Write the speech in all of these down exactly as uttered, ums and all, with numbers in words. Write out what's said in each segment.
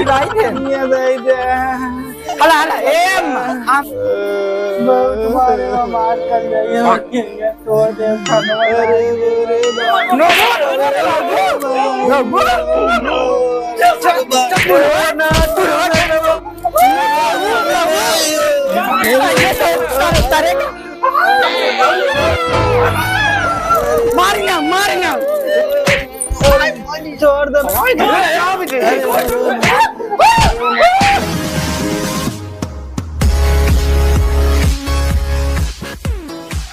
भाई दे। ये दे दे। हला, हला, ए, अम्मा, हम बहुत मारे, मार कर जाइए। ये तो दे, धन्यवाद। अरे, अरे, बाप। No, no, no, no, no, no. चल, चल, चल, तू रो ना, तू रो ना। ये तो तारे, तारे का। मार ना, मार ना। छोड़ दे।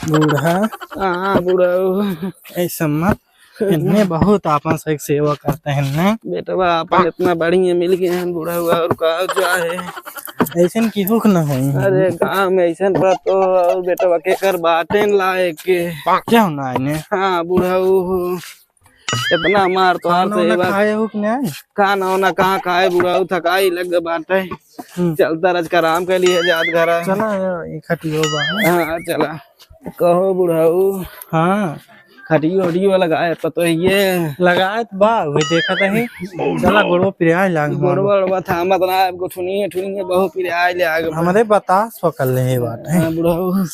बूढ़ा। हाँ, बूढ़ा। ऐसा मत। इन्हें बहुत आपन से सेवा करते हैं ने। बेटवा आपन इतना बढ़िया मिल गए हैं बूढ़ा हुआ, और का चाहे। ऐसन केहू के न होई। अरे गाँव में ऐसन पर तो और बेटवा के कर बाटे लायक के। क्या होना है ने? हाँ बूढ़ा हो, इतना मार तो खाना वाना खाए हो कि नहीं? खाना वाना कहाँ खाए बूढ़ा हो, थकाई लग बाटे। हम्म। चलता रज का आराम के लिए जात घर। चला यार, ये खटियो बा। हाँ चला। कहो बुढ़ऊ। हाँ। खटियो हटियो लगाए पतोहिए। लगाए त बा, वही देखत ही। चला गोड़वा पिराए लाग हमार। गोड़वा ओड़वा थामत ना, अब गोठुनिए ठुनिए बहुत पिराए ले आगे। हमरे बतास पकड़ ले हे बात है। हाँ, बुढ़ऊ।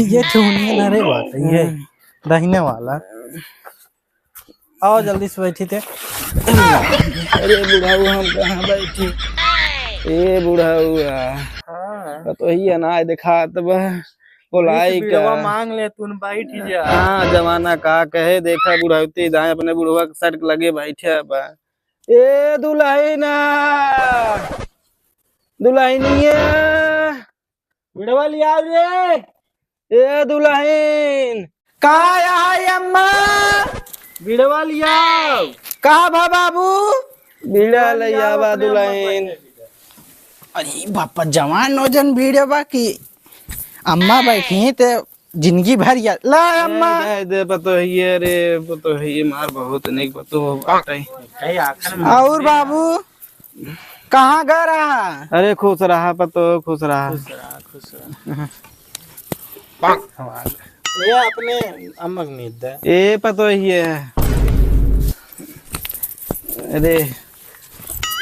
ये ठुनिए ना रे बात है, ये हाँ। दहिने वाला। आओ जल्दी से बैठी थे। अरे बुढ़ऊ, हम कहाँ बैठी? ए बुढ़ऊ, हाँ। पतोहिया ना आए देखात बा। बोलाई का? बीड़वा मांग ले, तू बैठ जा। हाँ, जमाना का कहे, देखा बुढ़ौती दाएं अपने बुढ़वा के सट के लगे बैठे बा। ए दुल्हना, दुल्हनिया। बिड़वा लियाव रे। ए दुल्हन। का है अम्मा? बिड़वा लियाव। का भा बाबू? बिड़ा ले आवा दुल्हन। अरे बापा, जवान नौजन बिड़वा की अम्मा बैठी हैं ते जिंदगी भर या-, ला अम्मा। ए, दे, दे, पतोहिए रे, पतोहिए मार बहुत निक पतोह बाटे। और बाबू? कहाँ गा रहा? अरे खुश रहा पतो, खुश रहा। खुश रहा, खुश रहा। हमार। ये अपने अम्मा के मीत दे। ए पतो ये। अरे,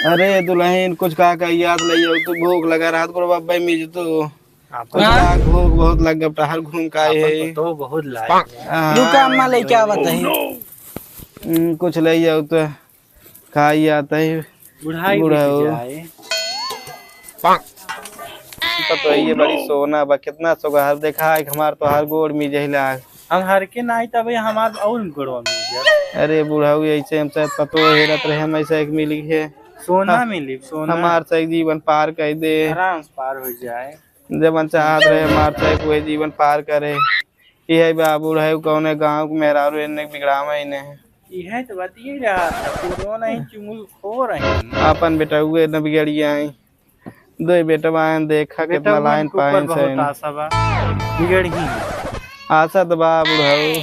अरे दुल्हन कुछ का का याद लइयो, तू भूख लगा रहा तो बाबा मीज तू। आपन कुछ हाँ? का भूख बहुत लग गया, टहर घूम का आपन है। तो बहुत लायक है। हाँ। रुका अम्मा लेके आवत है। हम्म, कुछ ले जाओ तो। का याद है? बुढ़ाई बुढ़ाऊ। बीत जाए। पतोहिए बड़ी सोना बा, कितना सोगहर देखा है, हमार तोहार गोड़ मिल जाए लाग। हम हर के नाई तबे हमार और गोड़वा मिल जाए। अरे बुढ़ाऊ, ऐसे हम शायद पतो हेरत रहे, हम ऐसा एक मिल गए। सोना हाँ, मिली, सोना। हमार से जीवन पार कर दे। आराम से पार हो जाए। जवन चाहत रहे, हमार से कोई जीवन पार करे। इहे बा बुढ़ऊ, कौने गाँव के मेहरारू एन्ने बिगड़ावे इन्हें। इहे तो बतिये रहा था, तू दो नहीं चुंगल खो रहे हैं। आपन बेटउए न बिगड़िया है। दो बेटवा हैं, देखा बेटा कितना लाइन पाइन बहुत से। आशा बा, बिगड़ ही। आशा तो बा बुढ़ऊ,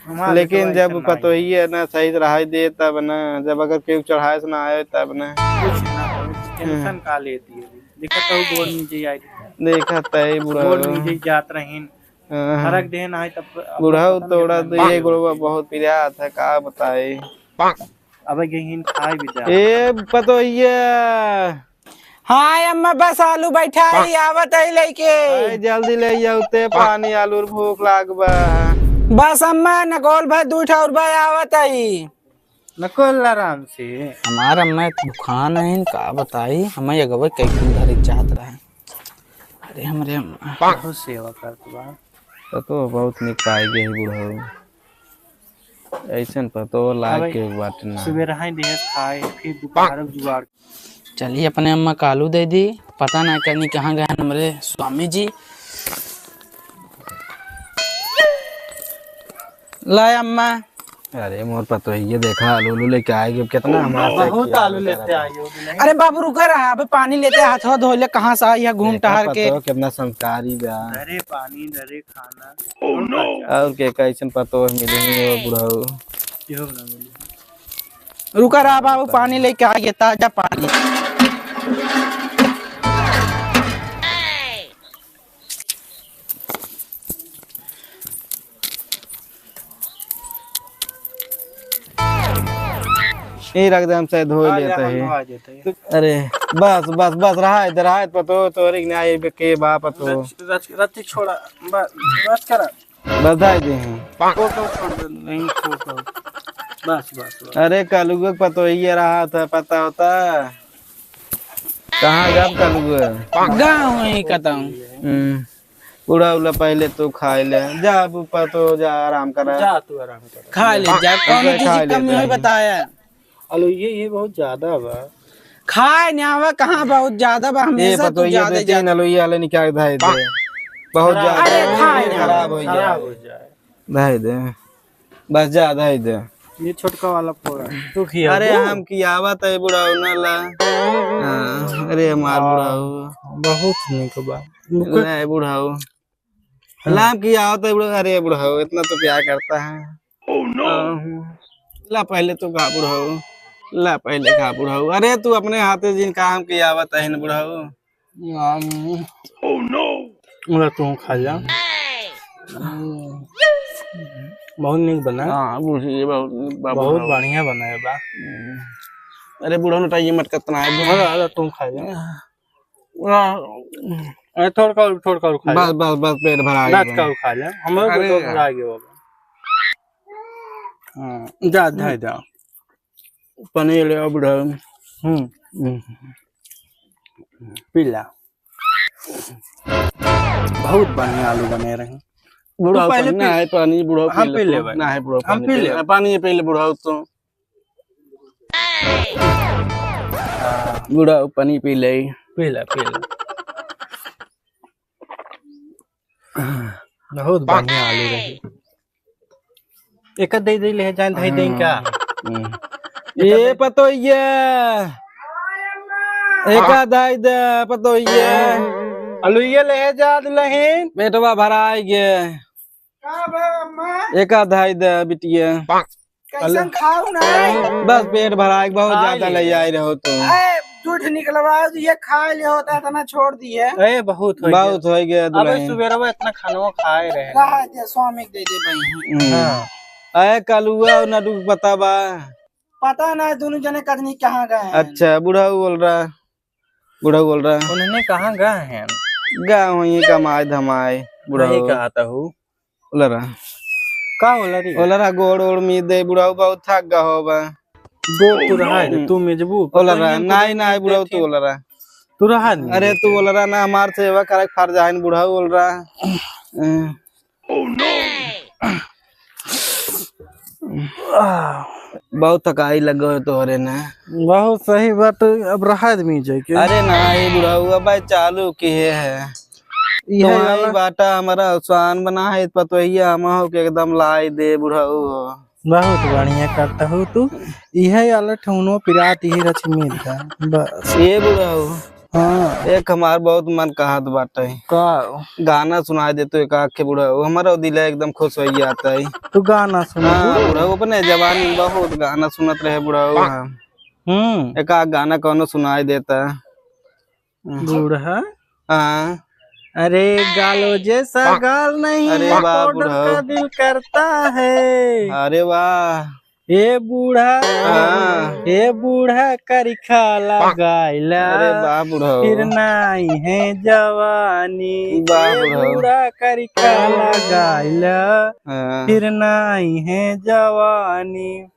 हमार लेकिन बेटवा जब ऐसा ना पतोहिए ना सही से रहाई दे तब ना, जब अगर केहू चढ़ाए से ना आए तब ना। कुछ ना हो, टेंशन हम्म। का लेती है? देखा तो गोड़ नीचे आई। देखा तय गोड़ बुढ़ऊ। नीचे जात रहीन। हाँ। फरक देह ना है तब अब बुढ़ऊ पता नहीं तोड़ा कितना तो ये गोड़वा बहुत पिरात है, का बताई। अबे गहिन खाए भी जा। ए पतोहिया। हाँ अम्मा, बस आलू बैठा है, आवत है लेके। अरे जल्दी ले आओ ते पानी, आलू और भूख लाग बा। बस अम्मा, नकोल भाई दू ठा और भाई आवत है। नकोल आराम से। हमार अम्मा दुकान है, का बताई, हमें अगवे कई कुल धरे चाहत रहे। अरे हमरे अम्मा। बहुत सेवा करत बा। तो, तो बहुत निक पाए गए बुढ़ऊ। ऐसन पतो लाग अबे, के बात ना। सुबह रहाई देहत खाए, फिर दोपहर के जुगाड़। चलिए, अपने अम्मा कालू दे दी, पता ना करनी कहाँ गए हमरे स्वामी जी। लाए अम्मा। अरे मोर पतोहिए देखा, आलू उलू लेके आएगी, अब कितना हमार से बहुत किया आलू करत लेते है। आई हो दुल्हन। अरे बाबू रुका रहा, अबे पानी लेते हाथ धो ले, कहाँ से आई है घूम देखा टहर के। पतोह कितना संस्कारी बा। अरे पानी, अरे खाना। Oh no! और के कैसन पतोह मिली हो बुढ़ऊ? केहू ना मिली। रुका रहा बाबू, पानी लेके आ गया, ताजा पानी। ई रख दे, हम से धोई हाँ, लेते हैं। धोआ देते हैं। अरे, बस, बस, बस, रहा है, रहा है, पतो, तोरी के नहीं, के बा, पतो। रच, रच, रच छोड़ा, बस, रच करा। बस, धाई दे हैं। फोटो छोड़ दे, नहीं, फोटो। बस, बस, बस। अरे, कलुआ के पतो ही ये रहा था, पता होता। कहाँ गब कलुआ? गाँव ही कतम। हम्म। उड़ा उला पहले तू खाए ले। जा अब ऊपर तो जा आराम करा। जा तू आराम कर। खा ले जा, कौन ऐसे चीज खा की कमी लेते है हैं। बताया? अलो ये, ये बहुत ज्यादा बा। खाए ना आवा, कहाँ बहुत ज्यादा बा, ये हमेशा पतो तू ये ज्यादा दे तीन ज्यादा। अलो ये वाले निकाल धाए दे। बहुत खराब ज्यादा अरे है। खाए ना। खराब हो खराब जाए। हो जाए। धाए दे। बस जा धाए दे। ये छोटका वाला फोड़ा। तू खिया अरे वो? हम खियावा तय बुढ़ाऊ ना ला। हाँ, अरे हमार हाँ, बुढ़ाऊ। बहुत नीक बा। ले बुढ़ाऊ। हाँ। लाम की आवत है बुढ़ऊ, अरे बुढ़ऊ, इतना तो प्यार करता है। Oh no! हाँ। ला पहले तो खा बुढ़ऊ, ला पहले खा बुढ़ऊ। अरे तू अपने हाथे जिन काम की आवत है न बुढ़ऊ। हाँ। Oh no! ला तू खा जा। बहुत नीक बना। हाँ, बुढ़ऊ, ये बहुत नीक बा बहुत बुढ़ऊ। बढ़िया बना है बा। अरे बुढ़ऊ, नोटा ये मत करतना है। अरे, अरे, तू खा जा। अरे, थोड़का और, थोड़का और खा ले। बस, बस, बस, पेट भरा गया। दाँत का और खा ले। हम लोग अरे। पेट भरा गया बाबा। हाँ, जा, जा, जा। पनीर ले, अब रहे। हम्म। हम्म। पी ला। बहुत बढ़िया आलू बने रहे। बुढ़ऊ पहले पी ना है पानी, बुढ़ऊ हम पी ले पी तो। लेबै। ना है बुढ़ऊ हम पानी पी पी ले। ले। पानी पी ले बुढ़ऊ तो। बुढ़ऊ पानी पी ले। पी ले, पी ले। बहुत बढ़िया आलू रही। एक दे दे ले जान धाई दें का? हम्म। ये पतोइया। एक धाई दे पतोइया। आलू ये ले जा दुल्हन। पेटवा भराई गे। का बा अम्मा? एक धाई दे बिटिया। कैसन खाऊ नहीं? बस पेट भरा के बहुत ज्यादा ले आई रहो तो। ए, झूठ निकलवा, ये खा ले होता है, इतना छोड़ दिए। ए, बहुत हो बहुत गया। हो गया अब दुल्हन। सुबेरवा इतना खानवा खाए रहे। रहा दे, स्वामी के दे दे भाई। हम्म। हाँ। ए, कलुआ और नडू के पता बा? पता ना, दोनों जने कदनी कहाँ गए हैं? अच्छा, बुढ़ऊ बोल रहा। बुढ़ऊ बोल रहा। उन्होंने कहाँ गए हैं? गए होइए कमाए धमाए, बुढ़ऊ। वही कहा था हूँ। ओलरा। का ओलरी? ओलरा गोड़ ओड़ मीज दे बुढ़ऊ, बहुत थक गा हो बा। गोड़ तू रहा है, हम्म। तू मिजबू। ओलरा, नहीं, नहीं, बुढ़ऊ, तू ओलरा। तू रहा नहीं अरे, तू मिजबू। ओलरा ना, हमार सेवा करे के फर्ज है, बुढ़ऊ ओलरा। हम्म। बहुत थकाई लगे हो तोहरे ना। बहुत सही बात, अब रहा आदमी जाए के। अरे ना, ये बुढ़ऊ अब चालू किहे है। इहे तुम्हारी वाला बाटा हमारा आसान बना है, पतोहिया हम हो के एकदम लाई दे बुढ़ऊ हो। बहुत बढ़िया करता हो तू। इहे वाला ठौनो पिरात इहे रच मिलता। बस। ये बुढ़ऊ। हाँ। एक हमार बहुत मन कहत बाटे। का? गाना सुनाई दे तो एक आखे बुढ़ऊ। हमारा दिल एकदम खुश हो जाता है। तू गाना सुन। हाँ, बुढ़ऊ अपने जवानी में बहुत गाना सुनत रहे बुढ़ऊ हम। हम्म। एक आध गाना कौनो सुनाई देता। बूढ़ा। हाँ। अरे गालो जैसा गाल नहीं अरे है, वाह, पाउडर बुढ़ऊ। का दिल करता है। अरे वाह। ए बूढ़ा, हाँ। ए बूढ़ा करिखा लगाइला। अरे वाह, बुढ़ऊ। फिर नाई है जवानी। वाह, ए बुढ़ऊ। बूढ़ा करिखा लगाइला। हाँ। फिर नाई है जवानी।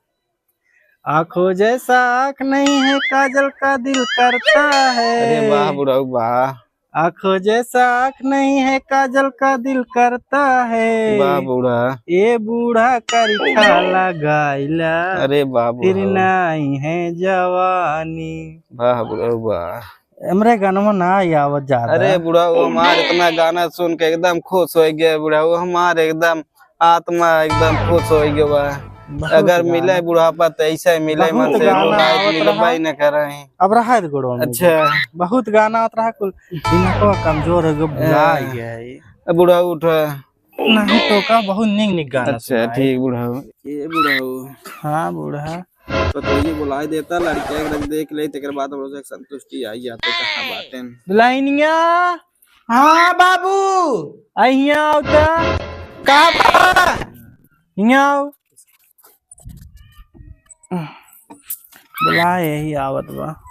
आँखों जैसा आँख नहीं है, काजल का दिल करता है। अरे वाह बुढ़ऊ वाह। आँखों जैसा आँख नहीं है, काजल का दिल करता है। वाह बूढ़ा। ए बूढ़ा करिखा लगाइला। अरे वाह फिर बुढ़ऊ। नाई है जवानी। वाह बुढ़ऊ वाह। हमरे गानवा ना आवत ज्यादा। अरे बुढ़ऊ, हमार इतना गाना सुन के एकदम खुश हो गया बुढ़ऊ, हमार एकदम आत्मा एकदम खुश हो गया बा। बहुत अगर गाना। मिले बुढ़ापा तो ऐसे मिले, बहुत मन से गाना रोना आवत मिले रहा। बाई न करे। अब रहा है गोड़वा में। अच्छा। बहुत गाना आवत रहा, कुल दिमागवा कमजोर हो गया, भुला हाँ। गया है। अब बुढ़ऊ उठ। नहीं तो का, बहुत निक निक गाना अच्छा, सुनाए। ठीक बुढ़ऊ। ये बुढ़ऊ। हाँ बूढ़ा। पतोहिए बुलाए देता, लड़किया के लग देख ले, तेकर बाद हम लोग से संतुष्टि आई जाते, कहाँ बाटेन। दुल्हनिया। हाँ बाबू। आ हियाँ आओ त। का बा? हियाँ आओ। बुला, यही आवत बा।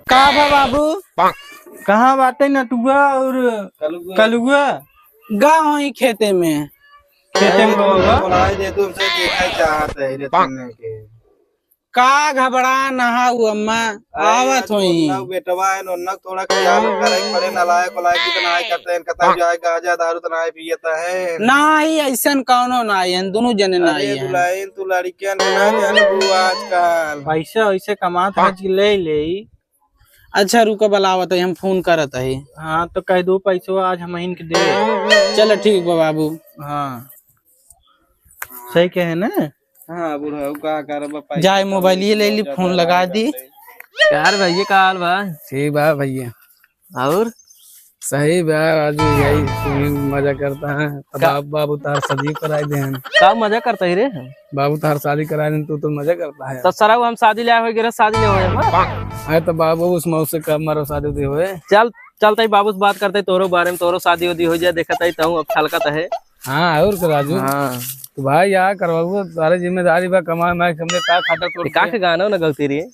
का भा बाबू? कहाँ बाटे नटुआ और कलुआ? कलुआ? गा होई खेते में। खेते में बा? बुलाए दे, तुमसे देखा चाहत है रे तुमने के। का घबरा नहा उ अम्मा, अरे, आवत आज होई। ओन्ना बेटवा है, ओन्ना थोड़ा ख्याल करे के पड़े, नालायक वालायक की तो नाहीं करते हैं, कतई जाए, गांजा दारू तो नाहीं पियत है। नाहीं, ऐसन कौनो नाहीं है, दोनों जने नाहीं है। दुल्हन, तू लड़कियन के ना जानबू आजकल। पैसा वैसे कमात है कि ले ले। अच्छा, रुको, बुलावत है, हम फोन करत है। हाँ, तो कह दो पैसवा आज हमहिन के दे। चलो, ठीक बा बाबू। हाँ, सही कहे ना। हाँ बुढ़ऊ, का करबा, पैसा जाए तो मोबाइल ये ले ली, बहुत फोन ज्यादा लगा दी। यार भैया, का हाल बा? ठीक बा भैया। और? सही बा राजू, यही तुम मजा करता है। तो का? बाप, बाबू तार शादी कराई देहन। का मजा करता है रे? बाबू तार शादी कराई देहन, तू तो मजा करता है। तो सराऊ हम शादी ले आए हो, गिरा शादी ले होए हम। अरे तो बाबू उस मौसे का मारो शादी उदी होए। चल, चलते ही बाबू से बात करते, तोरो बारे में, तोरो शादी उदी हो जाए, देखत ही तहूँ अब छलकत है। हाँ, और का राजू? हाँ। तो भाई, या करवाबू, सारे जिम्मेदारी बा, कमाए, मैं समझे का खाटा तोड़ ये का के। के गाना ना गलती रे?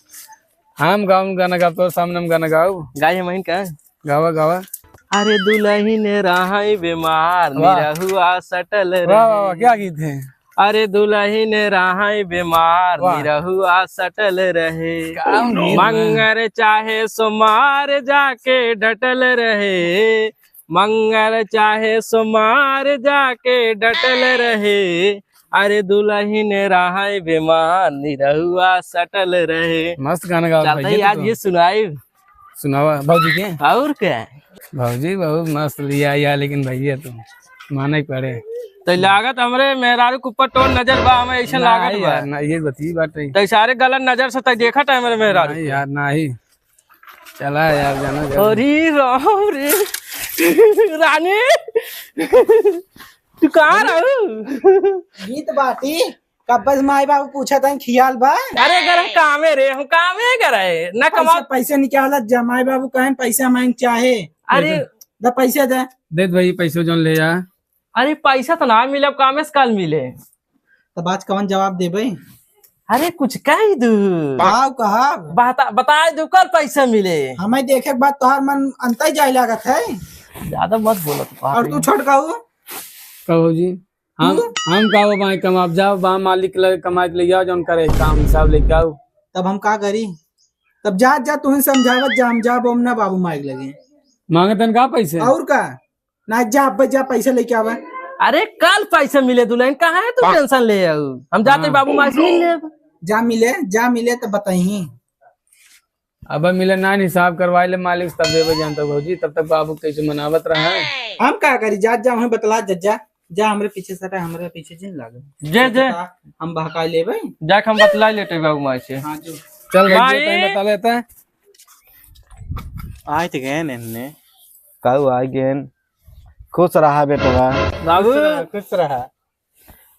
हम गाउँ गाना गाओ, तोर सामने में गाना गाओ। गाई है महीन का? गावा, गावा। अरे दुलहिन रहइ बेमार, वाह। निरहुआ सटल रहे। वाह, वाह, वाह, क्या गीत है? अरे दुलहिन रहइ बेमार, वाह। निरहुआ सटल रहे। का गीत है? मंगर चाहे सोमार जाके डटल रहे। मंगर चाहे सोमार जाके डटल रहे, अरे दुलहिन रहइ बेमार निरहुआ सटल रहे। मस्त गाना गावत चलता भैया ही तू आज तो। ये सुनाई। सुनावा भौजी के। और क्या? भौजी बहुत मस्त लिया या, लेकिन भैया तू माने पड़े। तो लागत हमरे मेहरारू के ऊपर तोर नजर बा, हमें ऐसा ना लागत बा। यार, ना, ये बतई बात है। तो सारे गलत नजर से तय देखत है हमरे मेहरारू नहीं के। यार, नहीं। चला यार, जाना जरूरी। अरे राम रे, रानी, तू कहाँ रहू? गीत बाटी, कब्बे से माई बाबू पूछत हैं, खियाल बा? अरे, अगर हम कामे रे, हम कामे करे, ना पैसे, कमा- पैसे निकालत जा, माई बाबू कहन पैसा मांग चाहे। अरे। दे पैसे दे। दे भाई, पैसे जौन ले जा। अरे, पैसा तो ना मिले, अब कामे से काल मिले। तब आज कवन जवाब देबे? अरे, कुछ कह दू। का कहब? बता, बताए दू, कल पैसा मिले। हमें देखे के बाद तोहार मन अंतई जाए लागत है। ज्यादा मत बोलो तो। और तू छोटकाऊ? कहो जी। हम, तू? हम का हो भाई कमाब, जाओ बा मालिक लगे कमाए के ले जाओ, जौन करे काम हिसाब लेके आओ। तब हम का करी? तब जा, जा, तुहन समझावत जा, हम जाब, हम ना बाबू माई के लगे। मांगे तन का पैसे? और का? ना, जा, अब्बे जा, पैसा लेके आवे। अरे, कल पैसा मिले दुलहिन, कहाँ है तू tension ले आऊ? हम जाते हाँ। बाबू माई से मिल लेब। जा मिले, जा मिले तो बताई। अब मिले ना, हिसाब करवाए ले मालिक से, तब देवे जानता भौजी, तब तक बाबू कैसे मनावत रहा है। हम का करी, जा, जा, वहीं बतला, जा, जा, जा, हमरे पीछे सटा, हमरे पीछे जिन लागे। जे, जे। हम बहकाए लेबे। जाके हम बतला लेते बाबू माई से। हाँ, जो। चल भाई, माई। जो तैं बता लेता है। आए तो गए ने, काऊ आ गए। खुश रहा बेटवा। बाबू। खुश रहा, खुश रहा।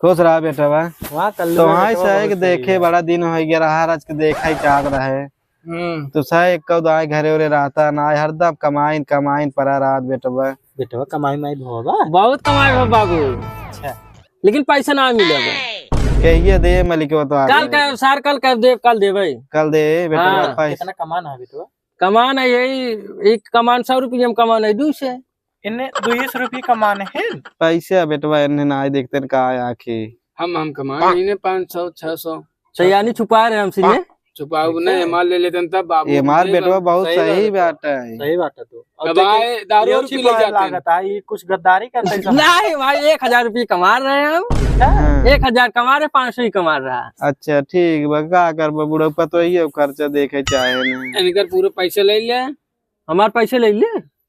खुश रहा बेटवा। वाह, कल्लू तो बेटवा वहाँ से बहुत देखे सही है। बड़ा दिन हो गया रहा, आज के देखा ही चाहत रहे। हम्म। तो सही एक दाएं घरे उरे रहता ना, हरदम कमाइन, कमाइन पड़ा रात बेटवा। बेटवा कमाई माई भवा बा? बहुत कमाई भवा बाबू। अच्छा। लेकिन पैसा ना मिले बा। कहिए दे मलिकवा तो आ कल गए। का, सार कल कर दे, कल देबे। कल दे बेटवा हाँ। पैसा। कितना कमान है बेटवा? कमान है यही, एक कमान सौ रुपये में कमान है, दू से। इन्हें दो सौ रुपये कमान है। पैसे बेटवा इन्हें ना आए, देखते हैं का आए आखिर। हम, हम कमान इन्हें पाँच सौ, छह सौ। तो यानी छुपा रहे हमसे ने? छुपाऊ नहीं, एम आर ले लेते हैं तब बाबू। एम आर बेटवा बहुत सही बात है। सही बात है तो। अब आए दारू और पी ले जाते हैं। लागत है, ये कुछ गद्दारी करते हैं। नहीं भाई, एक हजार रुपये कमा रहे हैं हम। हाँ। एक हजार कमा रहे, पाँच सौ ही कमा रहा है। अच्छा ठीक बा, का करबा बुढ़ऊ, पतोहिए खर्चा देखे चाहे नहीं। इनकर पूरे पैसे ले ले। हमार पैसे ले ले।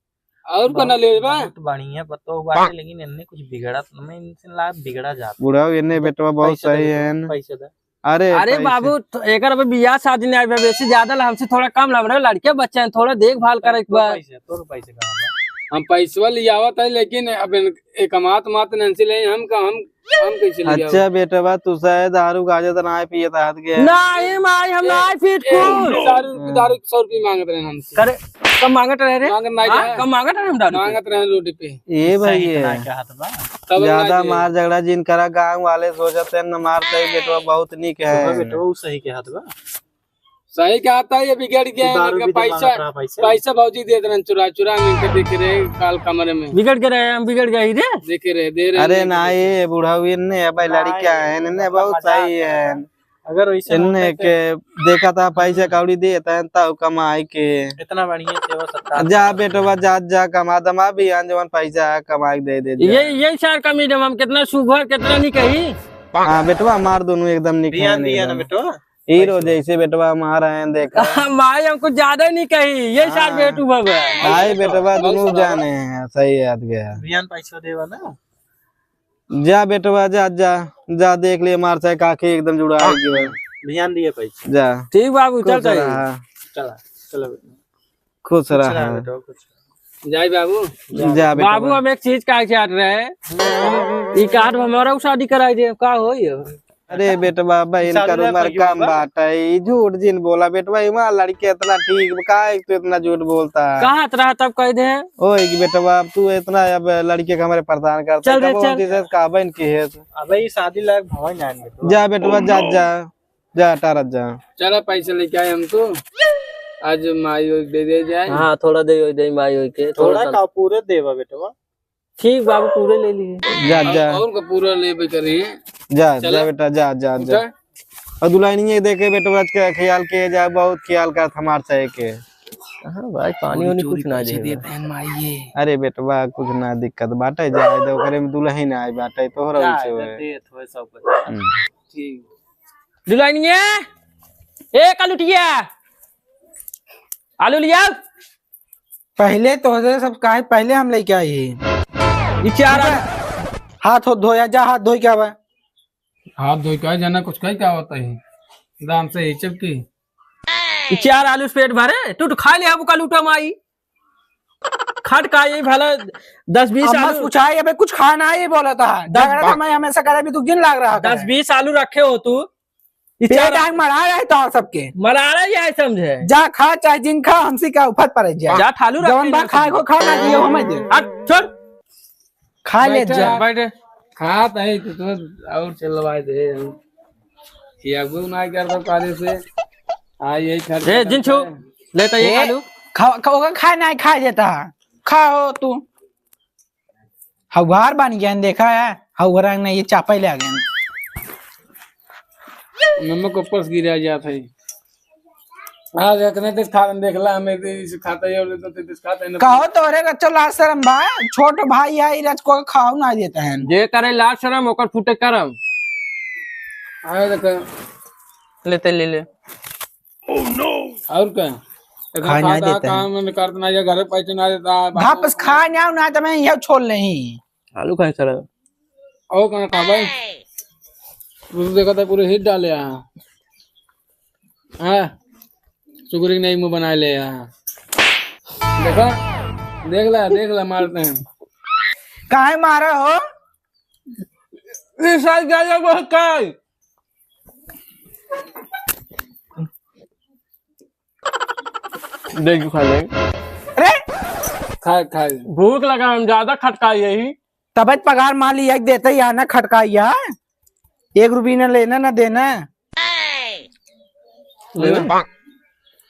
और को ना लेबा? बहुत बढ़िया पतोह बाटे, लेकिन इनने कुछ बिगड़त न, मैं इनसे ला बिगड़ा जाता। बुढ़ऊ, इन्हें बेटवा बहुत सही है न। पैसे दे। अरे, अरे पैसे। बाबू, तो एकर अबे बियाह शादी नहीं आइबे, बेसी ज्यादा ला, हमसे थोड़ा कम ला, हमरे लड़के बच्चे हैं, थोड़ा देखभाल करे के बा। पैसे, तोर पैसे कहाँ बा? हम पैसवा लियावत है, लेकिन अब इन-, एक मात मात नंसी ले, हम का, हम, हम कैसे लियावत? अच्छा बेटवा, तू शायद दारू गांजा तो ना पियत हाथ के। नहीं माई, हम ए, ना पीत ए, कुछ। दारू, दारू सौ रुपये मांगत रहे हमसे। करे, कम मांगत रहे रे? मांगत नहीं हाँ, रहे। कम मांगत रहे हम दारू। मांगत रहे रोड पे। ए भाई, सही ये ना क्या हाथ बा? तब ज्यादा ना मार झगड़ा जिन करा, गांव वाले सोचते हैं न मारते हैं, बेटवा बहुत निक है। हाँ बेटवा, वो सही के हाथ बा। सही कहा था, ये बिगड़ गया है, दारू इनका भी तो पैसा, मांगत रहा पैसा। पैसा भौजी दे देना चुरा चुरा में इनके देखे रहे काल कमरे में। बिगड़ के रहे, हम बिगड़ गए ही रे। देखे रहे, दे रहे अरे नहीं ना, देखे। ये बूढ़ा हुई ने, अब लड़का है, इन्हें बहुत सही है। अगर वैसे इन्हें होता के देखा था, पैसा कौड़ी देता है, तब कमाई के। इतना बढ़िया सेवा सत्कार। जा बेटवा, जा, जा, कमा दमा भी आन जवन पैसा है, कमाई के दे दे, जा। ये, ये सार कमी दम, हम कितना सुघर, कितना नहीं कही। हाँ बेटवा, मार दोनों एकदम नहीं दिया, खाने दिया ना एकदम। बेटवा। हीरो जैसे बेटवा मार रहे हैं, देखा। माई हमको ज्यादा नहीं कही, ये सार हाँ। बेटू बाबा। भाई बेटवा दोनों जाने हैं, सही याद गया। ध्यान पैसा देवा ना। जा बेटवा, जा, जा, जा देख ले, मार चाहे काकी एकदम जुड़ा है जो है। ध्यान दिए पैसा। जा। ठीक बाबू, खुश चल जाइए। रहा। चला, चलो बेटा। खुश खुश रहा। रहा बेटा, खुश रहा। जाए बाबू। जा जा बेटवा। बाबू, हम एक चीज का चाहत रहे, ई कार्ड हमारा शादी कराई दे, का होई? अरे बेटवा, बहन शादी कर ना उम्र करियो कम बा। बाटे, ई झूठ जिन बोला बेटवा, ई मार लड़के इतना ठीक बा, का एक तो इतना झूठ बोलता है? कहाँ रहा तब कह दे। ओए कि बेटवा, अब तू इतना अब लड़के के हमारे परेशान करता चल रे, कबो चल। हम जैसे का बहन की है। अबे ई शादी लायक भवन जान बेटवा। जा बेटवा, जा, जा, जा, टारत जा। चला पैसा लेके आए हम तो, आज माई ओई दे दे जाए। हाँ, थोड़ा दे ओई दे माई ओई के, थोड़ा थोड़ा सा। का पूरे देवा बेटवा। ठीक बाबू, पूरे ले लिए। जा, और, जा। और का पूरा लेबे करी। जा, चला। जा बेटा, जा, जा, जा। उठा। और दुल्हनिया देखे बेटवा के ख्याल के जा, बहुत ख्याल का हमार चाहे के। हाँ भाई, पानी वानी कुछ ना दे। अरे बेटवा, कुछ ना दिक्कत बाटे, जाए दे, ओकरे में दुल्हन आए बाटे, तोहरा जा, वैसे होए। देत होए सब कुछ। हम्म। ठीक। दुल्हनिया, ए कलुटिया, आलू लिया। पहले तोहरे सब काहे, पहले हम लेके आई ही। ई चार आलू। हाथ हो धोया, जा हाथ धोई के आवा। हाथ धोई के आवा, जाना कुछ कही का होता है? दाम से ही चपकी। ई चार आलू से पेट भरे, तू तो खा ले अब का लूटा माई। खट का ये भला दस बीस अम्मा आलू। पूछा है, अबे कुछ खाना है, ये बोला था। दस झगड़ा तो मैं हमेशा करे, अभी तू गिन लाग रहा था। दस बीस आलू रखे हो तू, ई पेट चार आग मरा रहे तो सबके। मरा रहे यह समझे। जा खा, चाहे जिन खा, हमसे क्या उफत पड़े जा। जा ठालू रख जवन ले बा जल्दी। खाए को खा, ना दियो हमें दे। हट, छोड़। खा ले बैठे, जा। बैठे। खात है तो, तो और चलवाए दे। ये अब ना कर दो काले से। आ, यही खर्च ए, करता जिनछू, है। ले तो ये ए, आलू। खा, खा, ओका खा ना खा जाता है। खाओ तू। हउहार बन गया, देखा है, हउहार ने ये चापे ले आ गया। नमक ऊपर से गिरा जात है। आज इतने देर खा, देखला, हमें तो इसे खाता ही, और तो तेरे खाता है ना। कहो तोरे का चो लाज शरम बा, छोट भाई है, ई रच को खाओ ना देता है। जे करे लाज शरम, ओकर फूटे करम। आए देखो। लेते ले ले। और का? खाए ना खाता, देता है। काम करत ना, ये घर पैसे ना देता है, वापस खा ना, ना तो मैं यह छोड़ नहीं। आलू खाए सर। और कहाँ खा भाई? तू तो देखा था पूरे हिट डाले यहाँ। हाँ, सुगरी नहीं मुंह बनाए ले यहाँ। देखा, देख ला, देख ला, मारते हैं। काहे मारा हो? ये साल क्या जब वो काई? देख खा ले। अरे! खाए, खाए। भूख लगा, हम ज्यादा खटकाई यही। तबे तो पगार माली एक देते ही आना खटकाई यार। एक रुपये ना लेना ना देना। ले ना।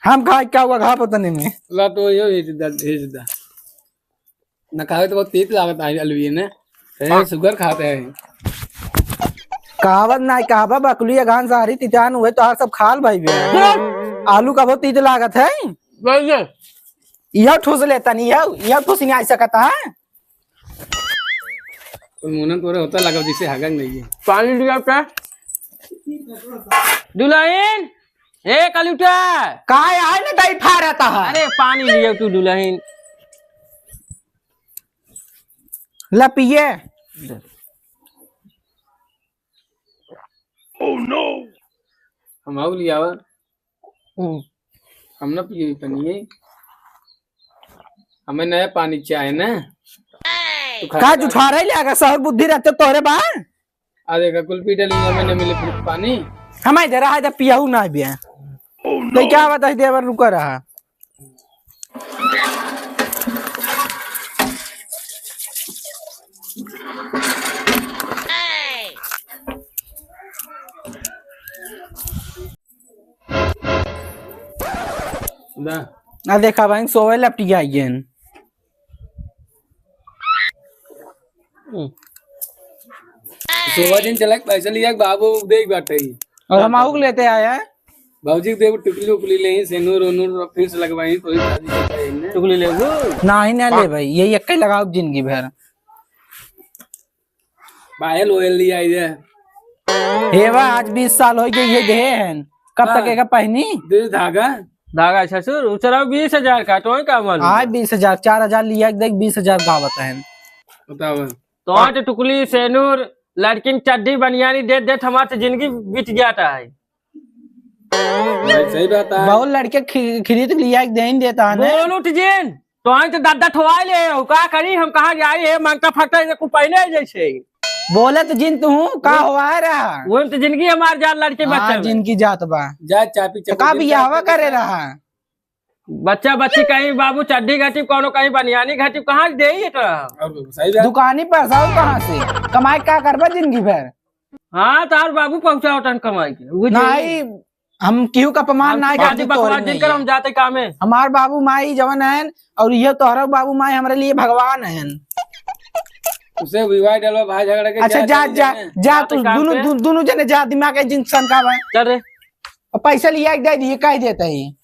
हम खाए क्या हुआ घा पता नहीं में। ला तो यो भेज दे, भेज दे। ना खाए तो बहुत तीत लागत है अलविये ने। ए, हाँ। सुगर खाते हैं। कहावत ना कहावा, बकलुई अगान सारी तितान हुए तो हर सब खाल भाई बे। बोल। आलू का बहुत तीत लागत है। बोल दे। यह ठूस लेता नहीं है, यह ठूस नहीं आ सकता है। तो मुनन तोरे होता लगा जिसे हगन नहीं है। पानी लिया क्या? दुल्हन, ए कलुटा। काय आए ना ताई फा रहता है। अरे पानी लिया तू दुल्हन। ला पिए। Oh no! हम आऊ लियावा। हम्म। हम ना पिए तनिए। हमें नया पानी चाहे ना। तू खा का ले। जुठारे ले आगा, सहूर बुद्धि रहते तोहरे बा? आ देखा, कुल पी डाली, हमें न मिले फिर पानी। हमें दे रहा है, जब पियाऊ ना बिया। तो क्या बता, देवर रुका रहा। दा। आ देखा भाई, सोवे लपटी आई गेन। हम्म। सोवा दिन चलक पैसा लिया, बाबू देख बाटे ही। और हम आउक लेते आए हैं। बाबूजी के देख टुकली उकली ले, सेनूर ओनूर फिर से लगवाई, कोई शादी करता है इनने। टुकली ले वो? ना ही ना ले भाई, यही एक ही लगाओ जिंदगी भर। पायल ओयल लिया इधर। हे बा, आज बीस साल हो गए ये देहे हैं। कब तक हाँ। एका पहनी? दे धागा। धागा ससुर, उचरा बीस हजार का, तो का मालूम? हाँ, बीस हजार, चार हजार लिया, देख, बीस हजार गावत हैं। बताओ। तो आज टुकली, सेनूर, लड़किन चड्डी बनियानी दे दे, हमार तो जिंदगी बीत जाता है। भाई, सही बात है। बहुत लड़के खी-, खरीद लिया, एक देन देता है ना। बोल उठ जिन, तो आज तो दादा ठवाई ले हो, का करी हम, कहाँ जाई है, मांगता फटता है, कुल पहले जैसे। बोले तो जिन तू, का हाँ। हुआ है रहा? वो तो जिंदगी हमार जान लड़के हाँ, बच्चा में। जिंदगी जात बा। जा चाबी तो चपल का दिन बियाहवा चाबी करे चपल। रहा? बच्चा बच्ची कहीं बाबू चड्डी घटी, कोनो कहीं बनियानी घटी, कहाँ से देई एकरा? और सही बात। दुकानी पर साहू कहाँ से? कमाई का करबा जिंदगी भर? हाँ, तार बाबू पहुँचावतन कमाई के, वो जे नहीं, हम केहू का अपमान हम नहीं शादी करते बकवास तोरे जिन कर, हम नहीं। जाते कामे। हमार बाबू माई जवन हन, और ये तोहरा बाबू माई हमरे लिए भगवान हन। उसे विवाह डलवा भाई झगड़ा के अच्छा, जा, जा, जा, जा, जाते तू काम दोनों, पे। दो-, दोनों जने जा, दिमाग है जिन सन का बा। चल रे। और पैसा लिया के दे दिए, कह देता ही।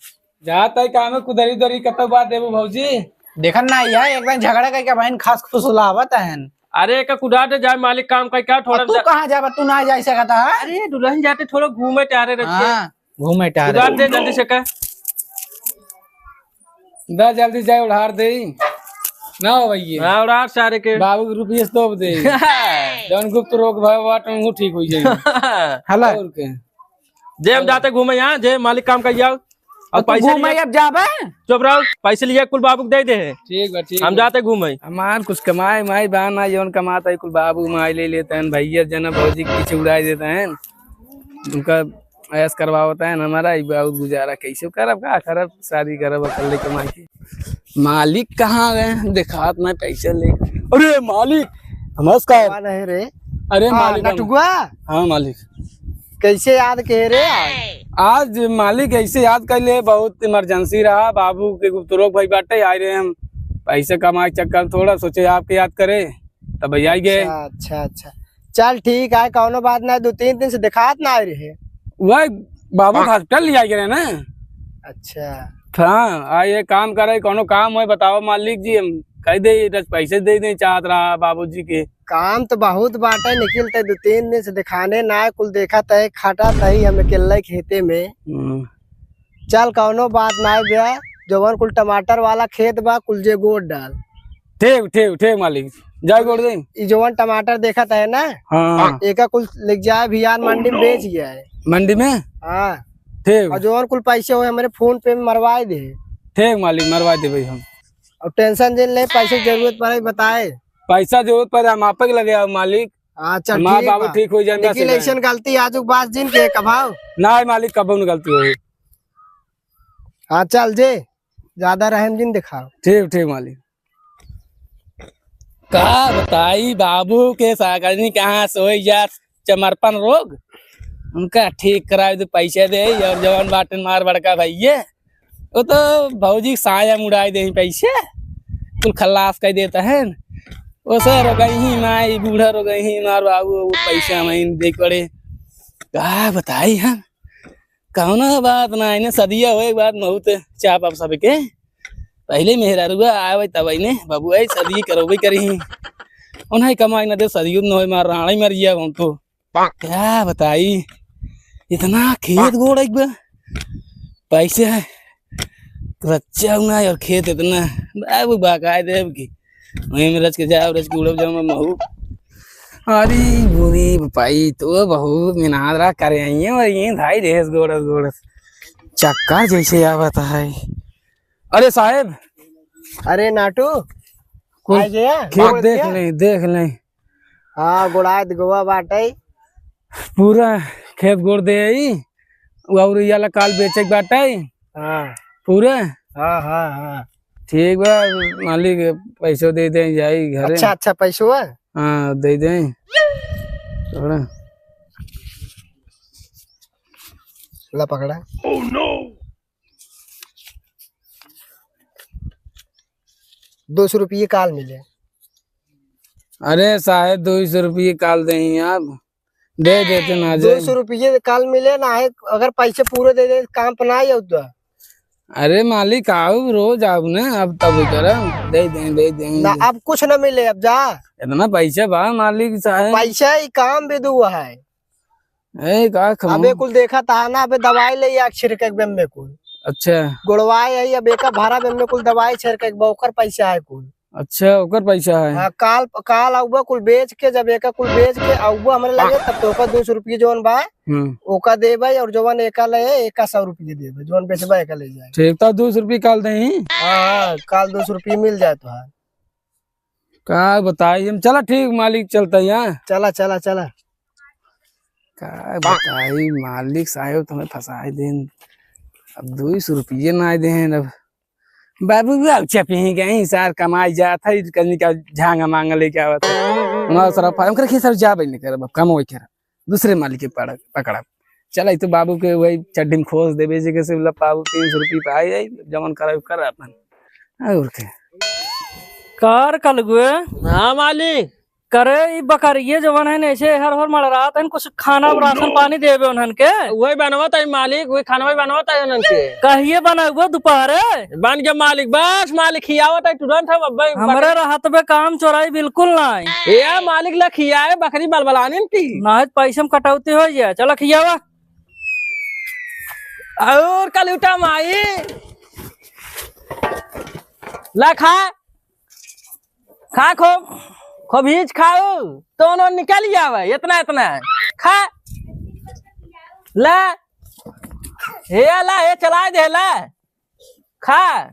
जाता ही काम है, कुदरी उदरी कतौ बात देबू भौजी। देखन ना यार, एक दिन झगड़ा करके बहन खास फुसलावत हन। अरे, एक कुदार दे जाए, मालिक काम कई का, थोड़ा और तू जा- कहाँ जाबा? तू ना जा सकता है? अरे, दुल्हन जाते थोड़ा घूमे टहरे रहते। हाँ, घूमे टहरे। कुदार दे जल्दी से का। दा जल्दी जाए, उधार दे। ना हो भैया। हाँ, उधार सारे के। बाबू के रुपये से तोप दे। जौन गुप्त रोग भय बात, वो ठीक हो जाए। हला। और के? जे हम जाते घूमे यहाँ, जे मालिक काम कर जाओ। अब तो तू पैसे घूमे लिए अब जाबे? चुप रहो, पैसे लिए कुल बाबू के दे दे है। ठीक बा, ठीक हम बा। जाते घूमे। हमार कुछ कमाए माई बा ना, जौन कमाता है कुल बाबू माई ले लेते हैं, भैया जना भौजी के पीछे उड़ाई देते हैं, उनका ऐश करवावता है हमारा, ई बहुत गुजारा कैसे करब, का करब, शादी करब अकेले कमाई के। मालिक कहाँ गए? देखात ना पैसे ले। अरे मालिक, नमस्कार। कौन है रे? अरे हाँ, मालिक, हम नटुआ? हाँ मालिक। कैसे याद के रे आज? आज मालिक ऐसे याद कर ले, बहुत इमरजेंसी रहा, बाबू के गुप्त रोग भाई बाटे, आए रहे हम पैसे कमाए के चक्कर में, थोड़ा सोचे आपके याद करे, तब आई गए। अच्छा, अच्छा, अच्छा। चल ठीक है, कौनो बात ना, दो तीन दिन से दिखात ना आए रहे। वह बाबू हॉस्पिटल ले आए रहे ना। अच्छा। हाँ, आ ये काम करे, कौनो काम होए बताओ मालिक जी, हम कह दे, बस पैसे दे दे चाहत रहा बाबूजी के। काम तो बहुत बाटे, निकलते दो तीन दिन से दिखाने ना, कुल देखा तय, खटा तही हम अकेले खेते में। हम्म। चल, कौनो बात ना बे, जवन कुल टमाटर वाला खेत बा, कुल जे गोड़ डाल। ठीक, ठीक, ठीक मालिक, जाए गोड़ दे। ई जवन टमाटर देखत है ना, हाँ। एका कुल ले जाए भियान मंडी में बेच गया है। मंडी में? हाँ। ठीक। और जवन कुल पैसे होए हमरे PhonePe में मरवाए दे। ठीक मालिक, मरवा देबे हम। और tension जिन ले, पैसे जरूरत पड़े बताए। पैसा जरूरत पड़े हम आपे के लगे आओ मालिक। हाँ, चल हमार ठीक बाबू बा। ठीक हो जाए, लेकिन ऐसन गलती आजू के बाद जिन के कभाओ। ना मालिक, कबो न गलती होई। हाँ, चल जे, ज्यादा रहम जिन दिखाओ। ठीक, ठीक मालिक। का बताई, बाबू के सागरनी कहाँ सोई जात, चमरपन रोग, उनका ठीक करावे तो पैसे दे, और जवन बाटन मार बड़का भैये, वो तो भौजी के साया मुड़ाई दे पैसे, कुल खल्लास कर देता है। वो सर हो गई ही माई, बूढ़ा हो गई ही मार बाबू, वो पैसे हम दे पड़े। का बताई हम, कौनो बात ना, इन्हें सदिया होए के बाद महूत चाप आप सबके। पहले मेहरारुआ आवे तब इन्हें बबुआ ही सदी करबे करी। उन्हें कमाई ना दे, सदियों न होए, मार राणा ही मर गया हम तो। क्या बताई, इतना खेत गोड़ एक बा, पैसे है, रच्चा ना और खेत इतना, बाबू बाकायदे अब की, वहीं में रच के जाओ, रच के उड़ब जाओ, मैं महू। अरे बुरी पाई तो बहुत मेहनत रहा करे आई है, और ये भाई रेस गोड़स गोड़स चक्कर जैसे आवत है। अरे साहेब, अरे नाटू, कुल आ गया? खेत गोड़ देख दिया? लें, देख लें। हाँ, गोड़ात गोवा बाटे। पूरा खेत गोड़ दे आई, और ये वाला काल बेचे के बाटे। हाँ। पूरा? हाँ, हाँ, हाँ। ठीक बा, मालिक, पैसो दे दे, जाई घरे। अच्छा, अच्छा, पैसो है? हाँ, दे दे। थोड़ा। ला पकड़ा। दो सौ रुपये काल मिले। अरे साहेब, दो सौ रुपये काल देही आप, दे देते ना जाए। दो सौ रुपये काल मिले ना है, अगर पैसे पूरे दे दे, काम पर ना आउब तो। अरे मालिक, आउब, रोज आउब ना, अब तब करब, दे दे, दे दे। ना, अब कुछ ना मिले, अब जा। इतना पैसा बा मालिक साहेब? पैसा ही काम भी दुआ है। ए, का खबा? अबे कुल देखा ता ना, अबे दवाई ले आ छिड़के के बेम्मे कुल। अच्छा। गोड़वाए आई, अब एका भरा बेम्मे कुल दवाई छिड़के के बा, ओकर पैसा है कुल। अच्छा, ओकर पैसा है। हाँ, काल, काल आउबा कुल बेच के, जब एका कुल बेच के आउबा हमरे लगे, तब तो ओकर दो सौ रुपये जौन बा, हम्म। ओका देबे, और जौन एका ले, एका सौ रुपये देबे, जौन बेचबा एका ले जाए। ठीक, तो दो सौ रुपये काल देही। हाँ, हाँ, काल दो सौ रुपये मिल जाए तोहार। का बताई हम, चला ठीक, मालिक चलता यहाँ। चला, चला, चला। का बताई, मालिक साहेब तो हमें फंसाए देन। अब दो सौ रुपये ना देन। अब बाबू भी चपी ही गई, सार कमाई जात है, कहीं का झांगा मांगा लेके आवत है। उन्हें सारा फा-, उनकर खेत सार जा बैल करब, अब कमाई करब। दूसरे मालिक के पड़-, पकड़ब। चला, ई तो बाबू के वही चड्डी में खोस देबे, जे के से बोला, "बाबू, तीन सौ रुपये पे आई, आई, जमन करब, कर अपन।" और के। कार कलगुए? हाँ, मालिक। करे, ई बकरिये जवन है, ऐसे हर हर मड़रात है, कुछ खाना, राशन पानी देबे उन्हन के। वही बनवत है, मालिक, वही खाना वही बनवत है उन्हन के। कहिए बनउबो दुपहरे? बन गया मालिक, बस मालिक खियावत है तुरंत हम अब हमरे रहत बे काम चोराई बिल्कुल नाई। ए मालिक ला खियाए बकरी बलबलानिन की। नाहीं त पैसे में कटौती होइ जाए। चला खियावा। और कलूटा माई ला खा, खा खूब, खूब हीच खाऊ, तोनो निकल जावे, इतना इतना खा, ला, हे ला, हे चलाए दे ला। खा।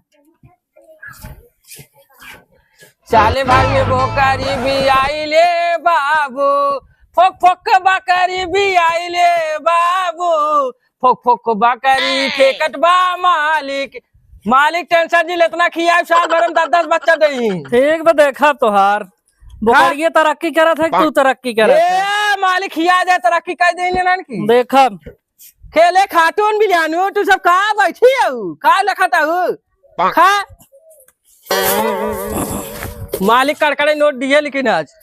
चाले भाई बोकरी भी आइले बाबू, फोक फोक बकरी भी आइले बाबू, फोक फोक बकरी फेंकत बा मालिक। मालिक tension जिन ले, इतना खियाए साल भर में दस दस बच्चा देई। ठीक बा, देखा तोहार बोकरिये तरक्की करत है, तू तरक्की करत है। ए मालिक खिया दे, तरक्की कर दे इन्हन की। देखा। खेले खातून बिलियानू, तू सब का बैठी हऊ? का लखत हऊ? खा। मालिक कड़कड़े नोट दिए लेकिन आज।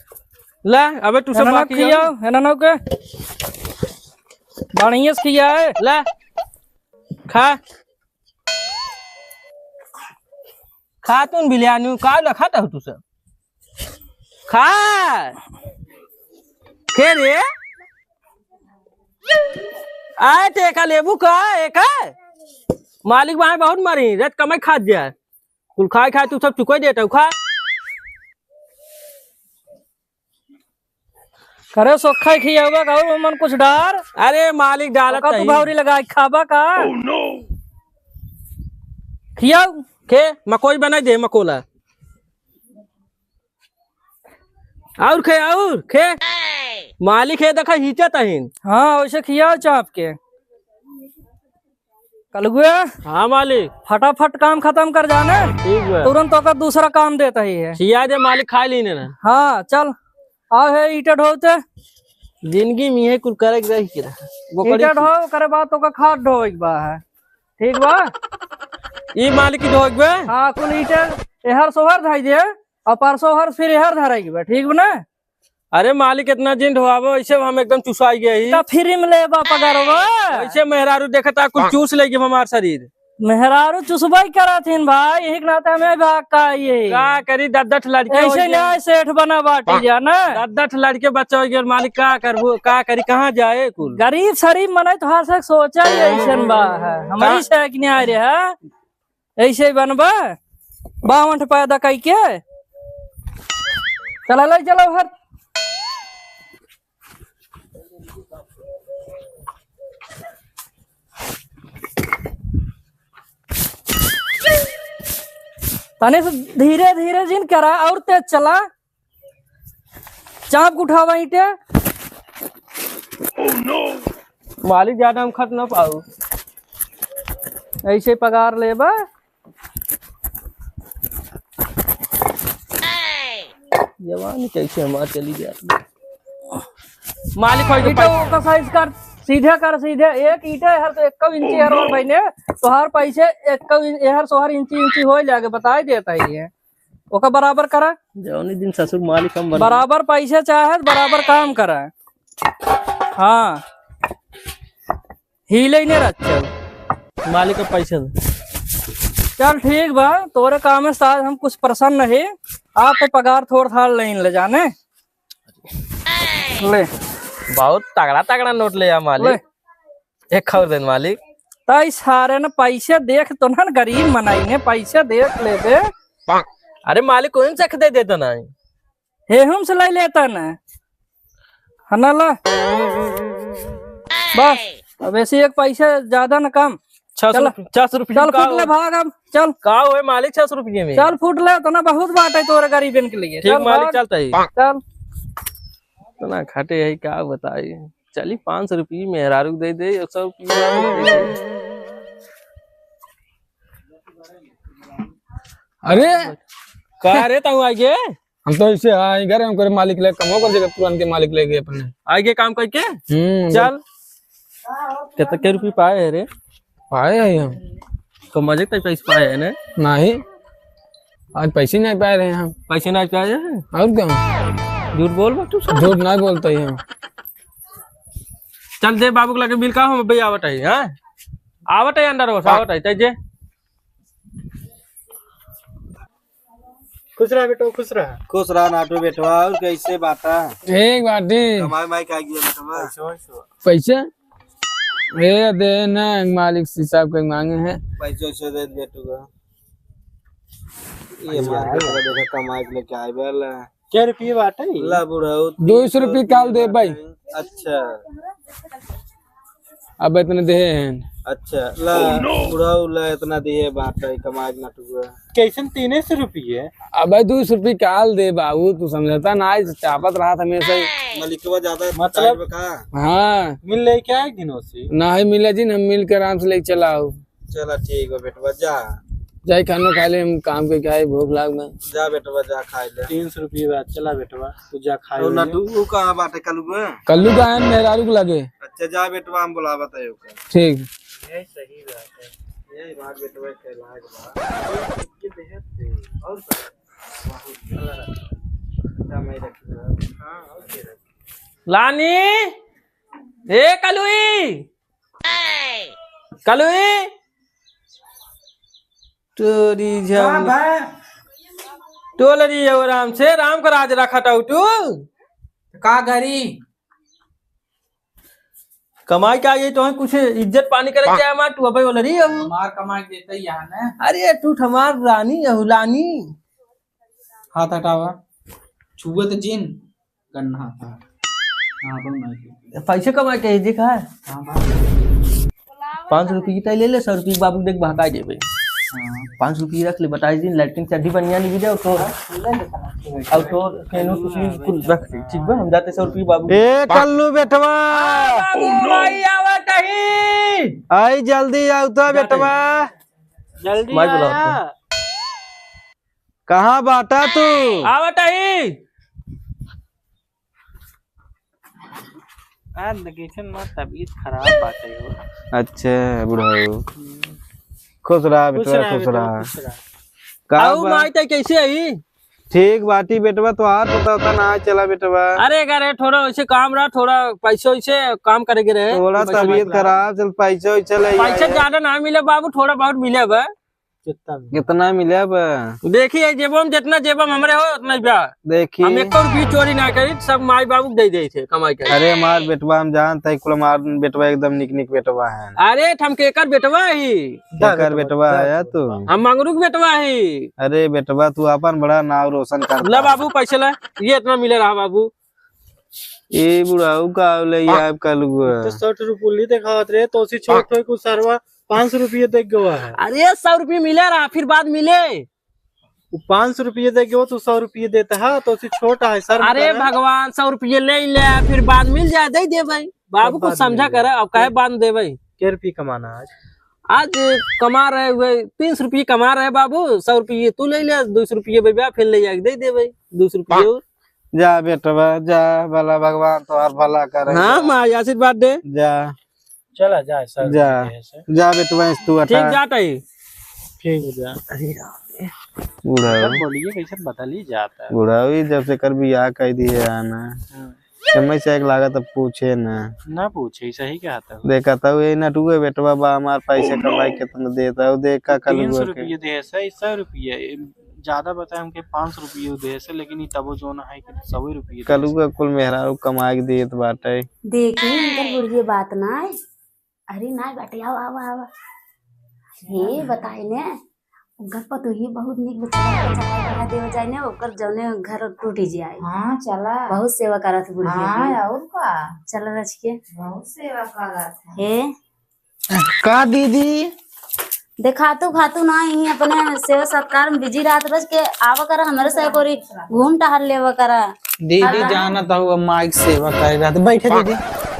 ला, अबे तू सब एना ना बाकी खियाओ, हऊ। एना ना के। बढ़िया से खियाए। ला। खा। खातून बिलियानू, का लखत हऊ तू सब? खा। के रे? आए ते एका लेबू का, एका? मालिक बाहें बहुत मारी, रात कमाई खात जाए। कुल खाए खाए तू सब चुकोई देत हऊ, खा। करे सोखा खियावा का, और मन कुछ डार। अरे मालिक डालत ओका तू नहीं। भौरी लगा के खाबा का? खियाऊ। खे, मकोई बनाई दे, मकोला। और खे, और खे। मालिक है, देखा, हींचत हईन। हाँ, वैसे खियाओ चाप के। कलगुआ। हाँ, मालिक। फटाफट काम खतम कर जाने। ठीक बा। तुरंत ओकर दूसरा काम देत ही है। खिया दे, मालिक, खाए लीने ना। हाँ, चल। आओ है, ईंटा ढोते। जिंदगी में यही कुल करे के रही के रहा। वो करे ईंटा की- ढो, करे बाद ओकर खाद ढोवे के बा है। ठीक बा? ई मालिक की ढोवे के बा? हाँ, कुल ईंटा एहर सोहर धई दे। और परसों हर फिर हर धराई बा, ठीक बा ना? अरे मालिक, इतना जिन ढोआबो, ऐसे हम एकदम चुसाई गए ही। का फ्री में लेबा पगारवा? ऐसे मेहरारू देखता, कुछ चूस लेगी हमार शरीर। मेहरारू चुसबाई करत हिन भाई, यही के नाते हमें भाग का ये। का करी, दस दस लड़के ऐसे होइगे। न्याय सेठ बना बाटी जा ना। दस दस लड़के बच्चा होइगे, मालिक का करबो, का करी, कहाँ जाए कुल? गरीब शरीफ मने तो हर सक सोचा ही ऐसन बा है। हमारी का? से एक न्याय रे है। ऐसे ही बनबा, बावन ठे पैदा कई के। चला, ले चलो हर। तने से धीरे धीरे जिन करा, और तेज चला। चाप उठावा ईंटे। मालिक, ज्यादा हम खट ना पाऊ। ऐसे पगार लेबा। जवानी कैसे हमार चली जात बा। मालिक, होई तो ईटा पै- ओका साइज कर, सीधे कर, सीधे। एक ईटा हर तो एक इंची हर और बहने, तोहार पैसे एक इंच, हर सोहर इंची इंची होई लागे, बताई देता ही है। ओका बराबर करा। जौनी दिन ससुर मालिक हम बन- बराबर पैसे चाहे, बराबर काम करा। हाँ। हीले ही नहीं रह चल। मालिक का पैसा दे। चल ठीक बा, तोरे काम में साथ हम कुछ प्रसन्न है। आप तो पगार थोड़ थाड़ लेन ले जाने। ले। बहुत तगड़ा तगड़ा नोट ले आ मालिक। ले। एक और देन मालिक। ताई सारे न पैसे देख तो ना, गरीब मनाई ने पैसे देख ले दे। अरे मालिक, कौन से दे देता ना? हे हम से ले लेता ना। हना ला। बस, अब ऐसे एक पैसे ज्यादा न कम। छह सौ चल। रुपये, छह सौ रुपये चल, का फुट ले, हो? भाग अब, चल। का होए मालिक, छह सौ रुपये में? चल, फुट ले, इतना बहुत बात है तोरे गरीबन के लिए। ठीक चल, मालिक, भाग। चलता ही। चल। इतना घाटे है, का बताई। चली, पाँच सौ रुपये मेहरारू दे दे, और सौ रुपये दे दे। अरे, का रे, तू आगे? हम तो ऐसे हाँ, घर में करे मालिक ले, कमो कर जगह पुरान के मालिक ले गए अपने। आगे काम करके? हम्म। चल। कितना के रुपये पाए है रे? पाए है हम। तो मजे तक पैसे पाए है ना? नहीं, आज पैसे नहीं पाए रहे हम। पैसे नहीं पाए हैं? और क्या? झूठ बोल बा तू सब। झूठ नहीं बोलते हैं हम। चल दे बाबू के लगे बिल का, हम अभी आवत है, हाँ? आवत है अंदर, बस आवत है, तै जे। खुश रहा बेटो, खुश रहा। खुश रहा नाटू बेटवा, और कैसे बाटा? ठीक बाटी। कमाई माई का गया बेटवा? पैसे वैसे। पैसे? ए, दे ना, मालिक से हिसाब के मांगे हैं। पैसे वैसे दे दे बेटवा। ये मार बेटवा, देखा कमाई के लेके आए बेला। क्या रुपये बाटे? ला बुढ़ऊ, दो सौ रुपये काल दे भाई। अच्छा। अब इतने देहे हैं। अच्छा, ला, बुढ़ऊ ला इतना दिए बात है, कमाई ना टुआ। कैसन तीने सौ रुपये? अबे दो सौ रुपये काल दे बाबू, तू समझता ना, आज चापत रहा था हमेशा ही। मलिकवा ज्यादा मतलब? टाइट बा का? हाँ। मिल ले क्या एक दिन होसी? ना ही मिले जी, हम मिल के आराम से लेके चला आओ। चला ठीक बा बेटवा, जा। जाए खाना खा ले, हम काम के क्या है, भूख लाग में। जा बेटवा, जा खाए ले। तीन सौ रुपये बा, चला बेटवा, तू जा खाए और ले। नाटू, ऊ कहाँ बाटे कल्लू के? कल्लू का है, मेहरारू के लगे। अच्छा, जा बेटवा, हम बुलावत है ओकर। ठीक। ये सही बात है। ये बात बेटवा के लाग बा। ये देहत दे। और का? बहुत अच्छा रहा। अच्छा, मैं रख दूँ। हाँ, और के रख? लानी, ए कलुई, कलुई, तोरी का झम-, बा? टोलरी हो राम से, राम का राज रखा था तू। का गरी? कमाई के आगे तो है, कुछ इज्जत पानी करे के हमार, तू अबे बोल रही हो। हमार कमाई देता ही यहाँ ना। अरे तू हमार रानी हो, लानी। हाथ हटावा, छुए तो जिन, गन्ना हाथ है। हाँ, बोल ना। पैसे कमाई के देखा है। हाँ, बात। पाँच सौ रुपये की तय ले ले, सौ रुपये बाबू देख बहकाई देबे। हाँ। पाँच सौ रुपये रख ले, बताई दिन लैट्रिन चड्डी बनिया नहीं दे, और तो, और तो केनो कुछ नहीं, कुल रख ले, ठीक बा, हम जाते सौ रुपये बाबू। ए, कल्लू बेटवा। हाँ, बाबू, माई आवत ही। आई, जल्दी आओ तो बेटवा। जल्दी माई बुलाओ आया। तो। कहाँ बाटा तू? आवत ही। आज देखिसन मार तबीयत खराब बाटे हो। अच्छा, बुढ़ऊ। हम्म। खुश रहा खुश बेटवा, रहा खुश बेटवा, रहा। खुश रहा। का आऊ बा-, माई तई कैसे आई? ठीक बाटी बेटवा, तोहार पता होता ना चला बेटवा। अरे घरे थोड़ा वैसे काम रहा, थोड़ा पैसे वैसे काम करे के रहे। थोड़ा तो वैसे तबीयत बात खराब चल, पैसे वैसे ले पैसे आए। ज्यादा ना मिले बाबू, थोड़ा बहुत मिले बा। कितना मिले? कितना मिले बा? देखी, ये जेबो में जितना जेबो में हमरे हो, उतना ही बा। देखी। हम एको रुपये चोरी ना करी, सब माई बाबू के दे दे थे, कमाई करी। अरे हमार बेटवा, हम जानत है, कुल हमार बेटवा एकदम निक निक बेटवा है। अरे, हम केकर बेटवा ही? केकर बेटवा है तू? हम मंगरू के बेटवा ही। अरे बेटवा, तू अपन बड़ा नाव रोशन कर ला। बाबू, पैसे ला, ये इतना मिले रहा बाबू। ए बुढ़ऊ का ले यार कलुआ। तो सौ रुपये देखावत रहे, तो उसी छोट होए को सरवा पाँच सौ रुपये देख गवा है। अरे सौ रुपये मिले रहा, फिर बाद मिले। वो पाँच सौ रुपये दे के वो तो सौ रुपये देता है, तो उसे छोटा है, शर्म अरे करे। भगवान, सौ रुपये ले ले, फिर बाद मिल जाए, दे दे भाई। बाबू, कुछ समझा करे, अब काहे बाद देबे? के रुपये कमाना आज? आज कमा रहे हुए, तीन सौ रुपये कमा रहे बाबू, सौ रुपये तू ले ले, दो सौ रुपये बेबा, फिर ले जाके दे देबे, दो सौ रुपये। जा बेटवा, जा, भला भगवान तोहार भला करे। हाँ, जा। माँ, आशीर्वाद दे। जा। चला जा, सर, जा। ठीक है, सर। जा बेटवा, तू ठीक, अठा। जाता ही। ठीक है, जा। अरे राम रे। बुढ़ाऊ। सर, बोलिए, कैसे बदल ही जाता है। बुढ़ाऊ ही जब से कर बियाह कर दिए है ना। हाँ। समय से एक लागत अब पूछे ना। ना पूछे, सही कहता हूँ। देखा था ये नटुए बेटवा बा हमार पैसे कमाई कितना देता है, वो देखा तीन सौ कलुआ के। रुपये दे, सही, सौ रुपये। ज्यादा बताए हमके पाँच सौ रुपये दे से, लेकिन ई तबो जोन है कि सौ रुपये दे कलुआ से। कुल मेहरारू कमाए के देत बाटे। देखी, इनकर बुढ़िए बात ना है। अरे ना बाटे, आवा, आवा, आवा। हे, बताए ने, उनकर पतोहिए बहुत नीक बच्चा, बच्चा पैदा देवे जाए ने, ओकर जौने घर टूटी जाए। हाँ, चला। बहुत सेवा करत बुढ़िया हाँ, की। और का? चला रच के। बहुत सेवा करत है। हे, का दीदी? देखातू खातू ना ही अपने सेवा सत्कार में बिजी रहत बस के आवा करा हमरे से कोरी घूम टहल लेवा करा। दीदी हाँ। जानत हूँ अब माई के सेवा करे रहत। बैठे दीदी।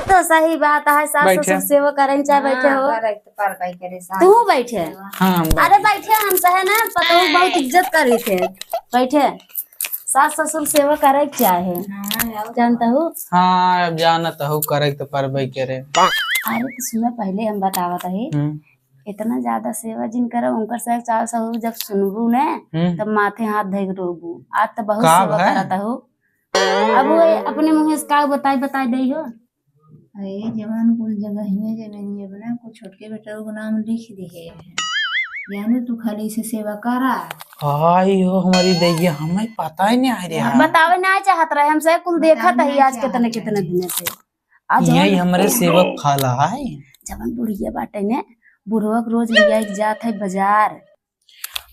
तो सही बात है, सास बैठे। ससुर सेवा करें चाहे बैठे हाँ, हो। करे तो पर भाई करे सास तू ससुर बैठे। सेवा। हाँ, हम अरे बैठे। बैठे हम सहे ना, पतोह बहुत इज्जत करी थे। बैठे। सास ससुर सेवा करे के चाहे। हाँ, और जानता हूँ। हाँ, अब जानत हूँ, करे के तो परबे करे। अरे तो सुना, पहले हम बतावत है, हम्म। इतना ज्यादा सेवा जिन करो, उनकर से चार सौ जब सुनबू ने, हम्म। तब माथे हाथ धइ के रोबू। आज तो बहुत का सेवा भाई? करत हूँ। अब वो अपने मुँह से का बताई, बताई दे हो। अरे जवान कुल जगहिया जमीनिया बना, कुछ छोटके बेटा को नाम लिख दिए हैं। जाने तू खाली इसे सेवा करा। आई हो हमारी दैया, हमें पता ही नहीं आ रहा। बतावे ना चाहत रहे, हमसे कुल देखत बतावे है ना आज चाहत कितने, रहे। कितने दिन से। आज यही जवन हमरे सेवक फल है। जवन बुढ़िया बाटे ने, बुढ़वा के रोज लिया के जात है बाजार।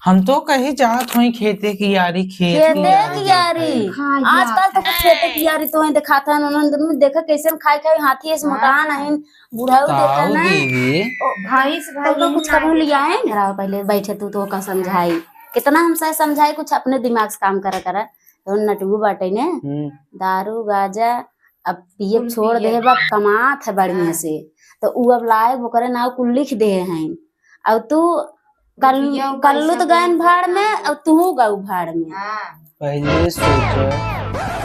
हम तो कहीं जात होई खेते की यारी, खेत खेते की यारी। आजकल तो कुछ खेते की यारी तो ही दिखाता है, उन्होंने देखा कैसे खाए खाए हाथी ऐसे मोटा हाँ। नहीं, बुढ़ाऊ देखा ताऊ ना। दीदी। ओ, भैंस तो, तो कुछ कबहूँ लिया है? घरा पहले बैठे तू तो का समझाई, कितना हमसे समझाई, कुछ अपने दिमाग से काम करा करा। तो नटुओ बाटे ने, हम्म। दारू गाजा अब पिए कुल छोड़ पिए। दे बा, कमात है बढ़िया हाँ। से, तो उ अब लाए ओकरे नाव कुल लिख दे हैं। अब तू कल-, कुछ जाओ कल्लू तो पैसा गयन कौड़ी भाड़ में, हाँ। अब तू गऊ भाड़ में। हाँ। पहले सोचो,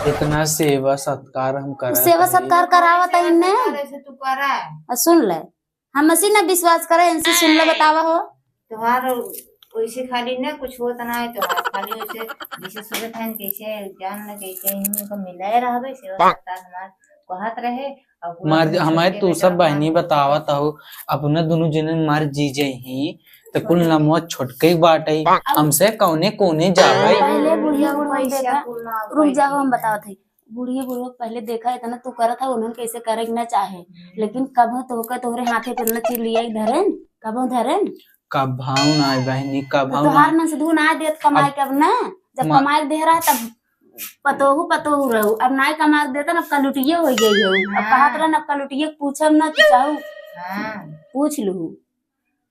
इतना सेवा सत्कार हम करत सेवा हई। सत्कार करावत है इनने। करे से तू करा। और सुन ले, हमसे ना विश्वास करे, इनसे सुन ले, बतावा हो। तोहार वैसे खाली ना कुछ होत ना है, तोहार खाली वैसे जैसे सोचत हन, कैसे जान ना, कैसे इन्हीं को मिलाए रहबे, सेवा सत्कार हमार कहत रहे। और पूरा मार दिन हमारे छोटे तू बेटा सब बहनी हमार बतावत हो, अपना दोनों जने मार जीजे ही, तो कुल नमवा छोटके ही बाटे, हमसे कौने कोने जावे। पहले बुढ़िया बुढ़वा पैसा देखा, कुल ना रुक जाओ, हम बतावत है। बुढ़िया बुढ़वा पहले देखा इतना तू करत है, उन्हन कैसे करे के ना चाहे, हम्म। लेकिन कबहूँ तोहका तोहरे हाथे पे ना चीज लिया धरेन, कबहूँ धरेन। कबहूँ ना बहनी, तो कबहूँ तोहार ना। मन से धू ना देत कमाए अब के अब ना, जब मा- कमाए के दे रहा तब पतोहू पतोहू रहू, अब ना कमाए के देता ना, अब कलुटिये हो गई हो। अब हाँ। कहत रहा ना, अब कलुटिये के पूछब ना, तू चाहू हाँ। पूछ लू।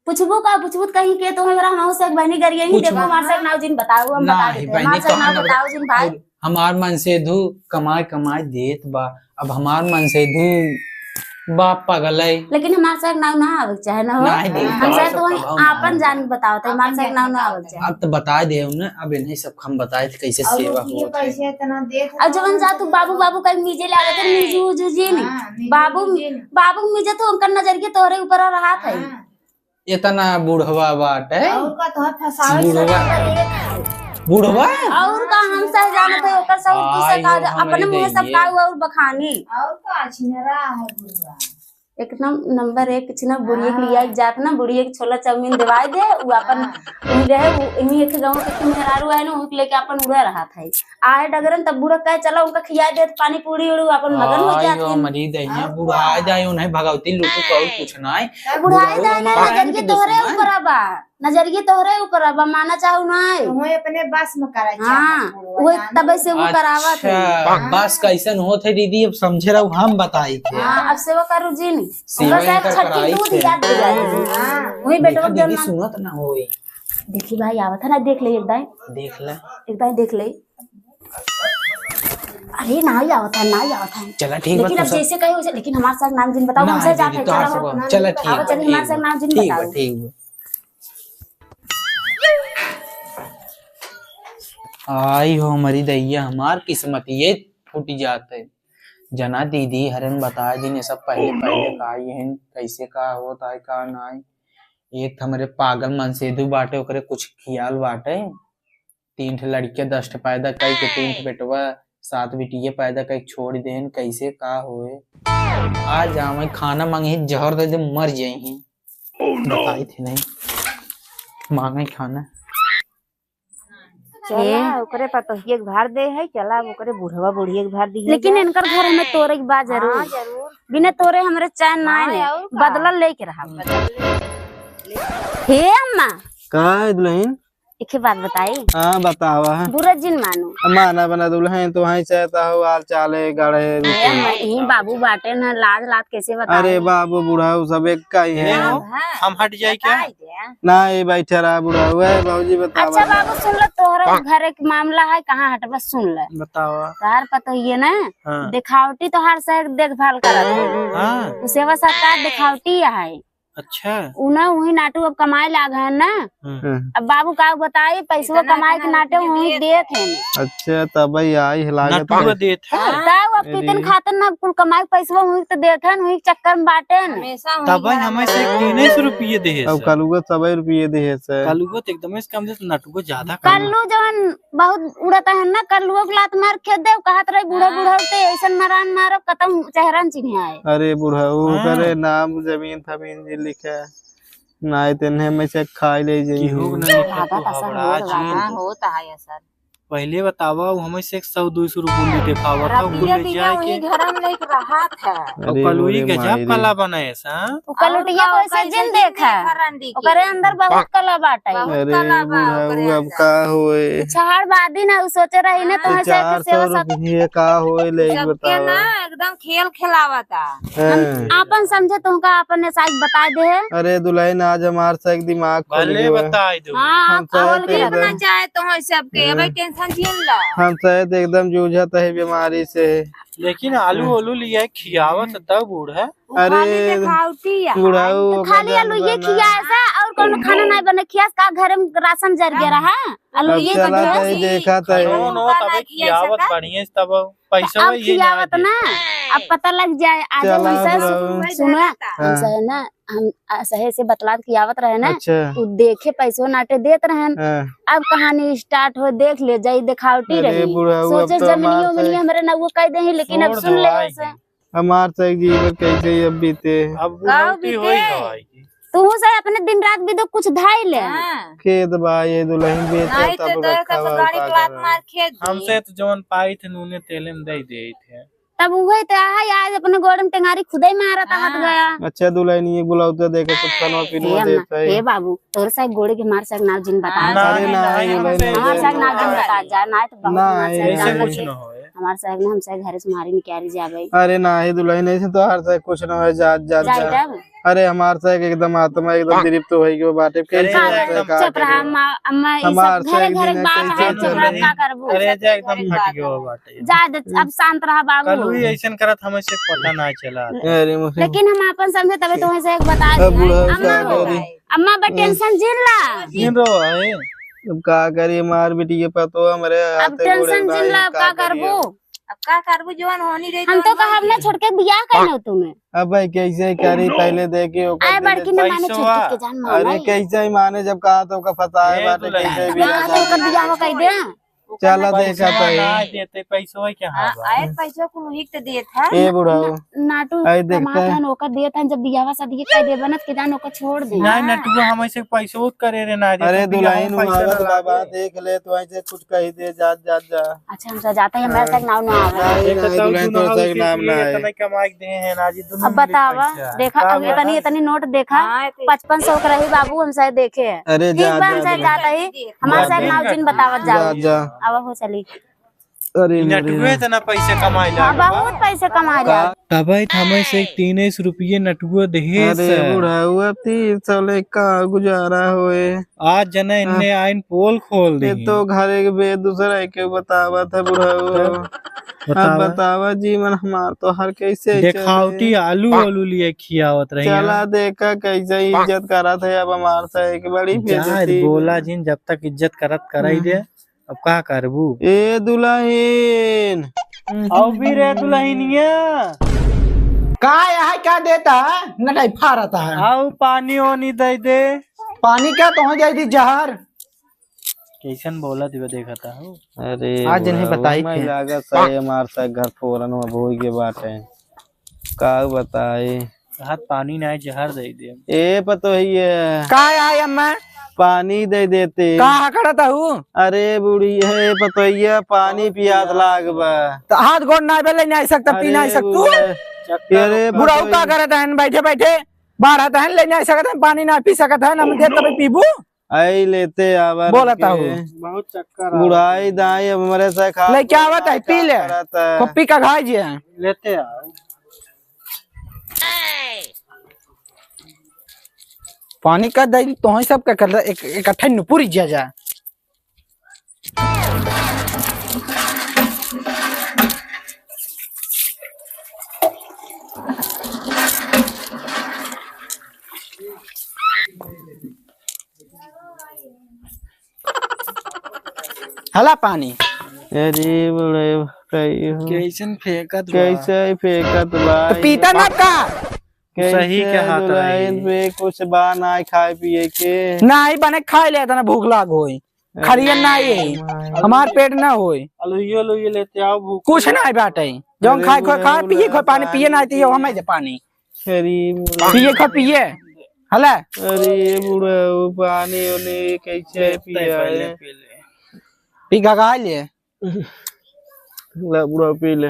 पूछबू का, पूछबू त कहीं के तो हमरा, हम से एक बहनी गरिया ही पूछबू। देखो, हमार से एक नाव जिन बताओ, हम ना, बता ही देते हैं। बहनी हमार से एक नाव कहाँ बताओ जिन भाई। और हमार मन से धू कमाए, कमाए देत बा, अब हमार मन से धू बा पगलई। लेकिन हमार से एक नाव ना आवे के चाहे ना हो। ना ही देत हम बा, से सब तो वही कमाओ ना। आपन जान बताओ, तो हमार से एक नाव ना आवे के चाहे। अब तो बता दे उन्हें, अब इन्हें सब हम बताए थे कैसे और सेवा रुपये होत है। पैसे इतना देत अब जवन जा तू बाबू, बाबू कहीं मीजे लागत है, मीजू, उजू जी नहीं। हाँ, मीजू, बाबू, उजू जी नहीं। बाबू मीजे तो उनका नजरिया तोहरे ऊपर रहा था। हाँ। इतना बुढ़वा बाटे। और का तोहर फसावे से बुढ़वा। ना करे। बुढ़वा? और का हम सह जानत है, ओकर सहूर तू से आई का हो जा-, हमरे अपने मुँह से दैये। का हुआ और बखानी। और का छिनरा है बुढ़वा। एक नम-, नंबर एक छिना बुढ़िया के हाँ। लिया के जात ना, बुढ़िया के छोला चाउमीन देवाई दे, उ अपन हाँ। उही रहे, उ इन्हीं एक गाँव के मेहरारू है ना, उनके लेके अपन उड़ा रहा था। आए डगरन तब बूढ़ा कहे, "चलो, उनका खिया दे, पानी पूरी उड़ू," अपन मगन हो आई जात हो हैं। मरी दहिया, और बुढ़ाए का? जाए, उन्हें भगवती लुटू का और कुछ ना है। तब बुढ़ाए बुढ़ाओ जाए ना, ना नजरिए के तोहरे दुश्मन। ऊपर बा, नजरिए तोहरे ऊपर बा, माना चाहू ना है। तो वही अपने बस में करा हाँ, चाहत बुढ़वा वही जान तबे ले। से वो करावत है। अच्छा, हाँ। बस कैसन होत है दीदी, अब समझे रहो, हम बताई थे। हाँ, अब सेवा करू जी नहीं। सेवा उनका शायद इनकर छठी कराई दूध थे। याद हो जाए। हाँ। वही देखा बेटवा दीदी, जन्म सुनत ना होई। देखी भाई, आवत है ना, देख ले एक दाई। देख ले। एक दाई देख ले। अरे, नाहीं आवत है, नाहीं आवत है। चला, ठीक बा, लेकिन अब तू सब जैसे कहे वैसे, लेकिन हमार साहब नाम जिन बताओ, ना, हमसे दीदी, जाके तोहार चला सब हो। चला, ठीक आवा, बा, चली, हमार ठीक साहब बा, नाम जिन ठीक बा, बताओ। ठीक बा। आई हो हमारी दैया, हमार किस्मत ये फूट जात है। जना दीदी हरन बता दिन, ये सब पहले, पहले का ये हन, कैसे का होत है, का नाहीं। एक त हमरे पागल मनसेधु बाटे, ओकरे कुछ खियाल बाटे। तीन ठे लड़किया, दस ठे पैदा कई के, तीन ठे बेटवा, सात बिटिया पैदा कई के छोड़ देन, कैसे का होए। आ जावे खाना मांगे, जहर दे दे, मर जाई। बताई थी नहीं, मांगे खाना। चला, ए। ओकरे पतोहिए के भार दे है, चला, अब ओकरे बुढ़वा बुढ़िए के भार दी है लेकिन जा। इनकर घर हमें तोरे के बा जरूर। हाँ, जरूर। बिना तोरे हमरे चैन ना हाँ, आए, और का? बदला लेके रहा। बदला ले। हे अम्मा। का है दुल्हन? एक ही बात बताई। हाँ, बतावा। बुरा जिन मानो। माना बना दुल्हन, तो वहीं से तो हो, हाल चाल है, गढ़े, ए, रुके। अम्मा, यही बाबू बाटे ना, लाज लाज कैसे बताई? अरे बाबू, बुढ़ऊ सब एक का ही है। हाँ, हाँ। हम हट जाई क्या? बताई दे। ना, ये बैठे रहा बुढ़ऊ। ए, बाबूजी, बतावा। अच्छा बाबू, सुन लो, तोहरा घर एक मामला है, कहाँ हटबा, सुन ले। बतावा। तोहार पतोहिए ना, हाँ। देखावटी तोहार से देखभाल करत है। हाँ। उसे बस का देखावटी है। अच्छा। उ ना, वही नाटू अब कमाए लाग है ना। हाँ। हाँ। अब बाबू का बताई, पैसवा इतना कमाए के इतना नाटे रुपये वही देत देत है। अच्छा, तब भाई आई है लागत नाटुआ है। देत है। हाँ। तब अब ए पीतन दीदी। खातन ना कुल कमाए के पैसवा वही तो देत है, वही चक्कर में बाटे न। हमेशा वही तब भाई घर हमें में से रहता है। तीन सौ रुपये दे है अब सर। कलुआ सबै रुपये दे है सर। कलुआ तो एकदम से कम दे, तो नाटुआ ज्यादा कम। कल्लू जवन बहुत उड़त है ना, कल्लुओ के लात मार खेद देव, कहत रही, "बूढ़ा, हाँ। बूढ़ा ते ऐसन मरान मारो, कतम चेहरा न चिन्हे आए।" अरे बूढ़ा, वो हाँ। करे नाम जमीन फमीन जी लिखे, ना आए तेने में से खाई ले जाई। केहू के ना लिखे, लागत तू असर हबड़ा होत बा। जी। हाँ, होत है असर। पहले बतावा, वो हमें से एक सौ दो सौ रुपये देखावत है, रतिया कुल ले दिया जाए वही के। घर में लेके रहत है। अरे और कलुई मोरे गजब माई रे। कला बनाए सा। उ कलुटिया और को का ऐसे ओकर जिन ऐसे जिन देखा। देखा रंडी के। ओकरे अंदर बहुत कला बाटे। बहुत अरे कला बा बुढ़ऊ, ओकरे अब अंदर। का होए? छहाड़ बादी ना, उ सोचे रही ना, हाँ। तो ऐसे चार सौ सेवा सत- रुपये का होए, ले सबके बतावा। ना एकदम खेल खेलावता। हाँ। हम आपन समझे, तुमका आपन साइज बता दे है। अरे दुल्हन, आज हमार से एक दिमाग खोल भले गयो है। बताई दो। हाँ, हम आप खोल शायद के एकदम रखना चाहे तो है सबके, हम्म। अबे टेंशन झेल ला। हम शायद एकदम जूझत है बीमारी से। लेकिन आलू ओलू लिया खियावत तब बूढ़ा। उ खाली अरे, देखावटी है। बुढ़ऊ तो खाली का आलू ये बना। खिया ऐसा और कौनो खाना नहीं बने, खिया का घर में राशन जर गया रहा, आलू अब ये चला बने। तई देखा तई। खानो नो तबे खियावत बढ़िया से तब पैसा अब ये ना खियावत दे। ना, अब पता लग जाए, आज चला हमसे बुढ़ऊ। सुना, हाँ। हमसे है ना, हम, आ, सहे से बतलात खियावत रहे ना, अच्छा। तू देखे पैसो नाटे देत रहन। हाँ। अब कहानी start हो, देख ले जाई, देखावटी अरे रही। बुढ़ऊ, अब सोचे तो जमीनियो हमार उमिनियो से हमरे ना वो कह दे, लेकिन अब छोड़ सुन दो, ले आई से। गई। हमार से जीवन कैसे अब बीते? अब गाँव बुढ़ौती होई बीते। गई। तू से अपने दिन रात बीते, कुछ धाई ले। हाँ। खेत बा ये दुल्हन बेचे नहीं तब तो रखा तो बा, गाड़ी का प्लाट करब? मार खेत दी। हमसे तो जवन पाई थे नूने तेले में दे दे थे। तब उहे तो है, आज अपने गोड़ में टेंगारी खुदे मारत हाथ हाँ। गया। अच्छा दुल्हन, ये बुलाओ तो देखे कुछ खाना पीना हे दे अम्मा, पाए। हे बाबू, तोर से गोड़े के मार से नाव जिन बता ना, जा। अरे ना, ना, ये ना, दुल्हन हमार से नाव जिन बता जा, ना तो बहुत ना, हमार से ऐसे नाव कुछ लगे। ना होए। हमार से ना, हमसे घर से मारी निकाली जावे। अरे ना, ये दुल्हन ऐसे तो हर से कुछ ना होए, जा, जा, जा जा। तब। अरे हमार से एकदम आत्मा एकदम तृप्त होई गयो बाटे, अरे कैसे का होता है, करे? का चुप रहा, करे? अम्मा, अम्मा, ई हमार सब घरे से घरे दिन बात कैसे है, चुप रहा, चले? का करबू? अरे जा, एकदम फट गयो बाटे। जा, जा, अब शांत रहा बाबू। कल हुई ऐसन करत, हमें से पता ना चला। अरे मोहे। लेकिन हम आपन समझे तबे तोहे से एक बता अब दी। बुढ़ा अम्मा का हो, करे? अम्मा बे टेंशन जिन ला। जिन रो है। अब का करी, मार बिटिया पतो हमरे अब हाथे गोड़े टेंशन जिन बाई, ला, अब का का करी करबू? अब? अब का करबू, जवन होनी रही हम तवन तो कहब ना, छोड़ के बियाह कर लो तुम्हें। अब भाई कैसे करी, पहले देखे ओकर आए दे बड़की दे। न माने पैसवा। छोटकी के जान माने। अरे कैसे ही माने, जब कहा तो ओकर फंसाए ए बाटे, दुल्हन। कैसे ही ना बियाह तो ओकर बियाह कर दे। चला पैसवा देखा तो ना है। देते, पैसवा के हाँ, हाँ बा? आए पैसवा कुल उही के तो देत है। ए बुढ़ऊ। न-, नाटू आई देखते कमात हैं। हन, ओकर देत हन, जब बियाहवा शादी के कर देबे ना, तो के जान ओकर छोड़ दे। नहीं, हाँ। नटुआ हम ऐसे पैसवा करे रे ना देते, अरे बियाहवा दुल्हन पैसा हुआ ना तो बाबा लागे। देख ले, तो ऐसे कुछ कही दे, जा, जा, जा। अच्छा, हमसे जाते हैं, हमरा हाँ। से नाव ना आवे। नहीं, एक तो नहीं, तू दुल्हन दोनों तोर से उसी नाम लिए ना है। इतना कमाई दे हैं ना जी, दोनों अब मिले बतावा, पैसा। देखा, का अब बताई? इतनी, इतनी नोट देखा, हाँ, तो पचपन सौ के रही बाबू, हमसे देखे। अरे ठीक जा, बा, जा, हमसे जा। जाता ही, हमारे जा, साथ जा। नाव जिन बतावत जा, जाओ। जा। अब हो चली। अरे ई नटुए मेरे। इतना पैसे कमाए हाँ, लाग बा। बहुत पैसे कमाए का? लाग। तबे थमे से एक तीन सौ रुपये नटुए देहे अरे से। बुढ़ऊ, अब तीन सौ ले का गुजारा होए? आज जने इनने हाँ। आइन पोल खोल ये दे। तो घर एक बे दूसरा के बतावत है बुढ़ऊ। तो अब बतावा। बतावा जीवन हमार तो हर कैसे देखावटी चले? आलू आलू लिए खियावत रही चला है। देखा कैसे इज्जत करत है अब हमार से एक बड़ी जा बेइज्जती। बोला जिन, जब तक इज्जत करत कराई दे। हम्म। अब का करबू? ए दुलहिन। आओ भी रे दुलहिनिया। का यहाँ क्या देता है? नटाई फारता है। आओ पानी ओनी दे दे। पानी क्या? तो हो जाए दी जहर। कैसन बोला दिवे देखा था हो। अरे आज इन्हें बुढ़ऊ, बताई मैं थे। लागत है हमार से घर फोरन में बोई के बाटे। का बताई? हाथ पानी ना जहर दे दे। ए पतोहिया। का आय अम्मा? पानी दे देते। का हकड़त हऊ? अरे बूढ़ी है पतोहिया, पानी पियास लाग बा। तो हाथ गोड़ ना बे, ले ना सकता, पी ना अरे सकतू। बूढ़ा, अरे बुढ़ऊ का पतोहिया। करत हन बैठे बैठे? बाढ़त हन, ले ना सकत हन, पानी ना पी सकत हन, हम दे तबे पीबू। आई लेते आवा बोलत रखे। हऊ। बहुत चक्कर आवत बुढ़ाई है। दाई अब हमरे से खा लेके आवत है, पी ले। करत है। खूब पी का खाई जे। लेते आओ। पानी का दई तोहई सब का कर एक, इकट्ठा नुपुरी जा जा। हला पानी। अरे बड़े, कई हो? कैसन फेंकत बा? कैसे फेंकत बा? तो पीता ना का? कैसे सही के हाथ दुल्हन रही। पे कुछ बा ना खाए पिए के? नाही बने, खाए ले, इतना भूख लाग होई। अरे खरियन ना ये, भाई। हमार पेट ना होई। अलुइयो, अलुइयो लेते आओ, भूख कुछ लगा। नाही बाटे। जौन अरे खाए खो, बुढ़ऊ खाए पिए खो, पानी पिए ना आती हो, हमें दे पानी। अरे बुढ़ऊ। पिए खो, पिए। हला? अरे बुढ़ऊ, पानी ओनी कैसे पिए? पी गगा ले। ला बुढ़ऊ पी ले।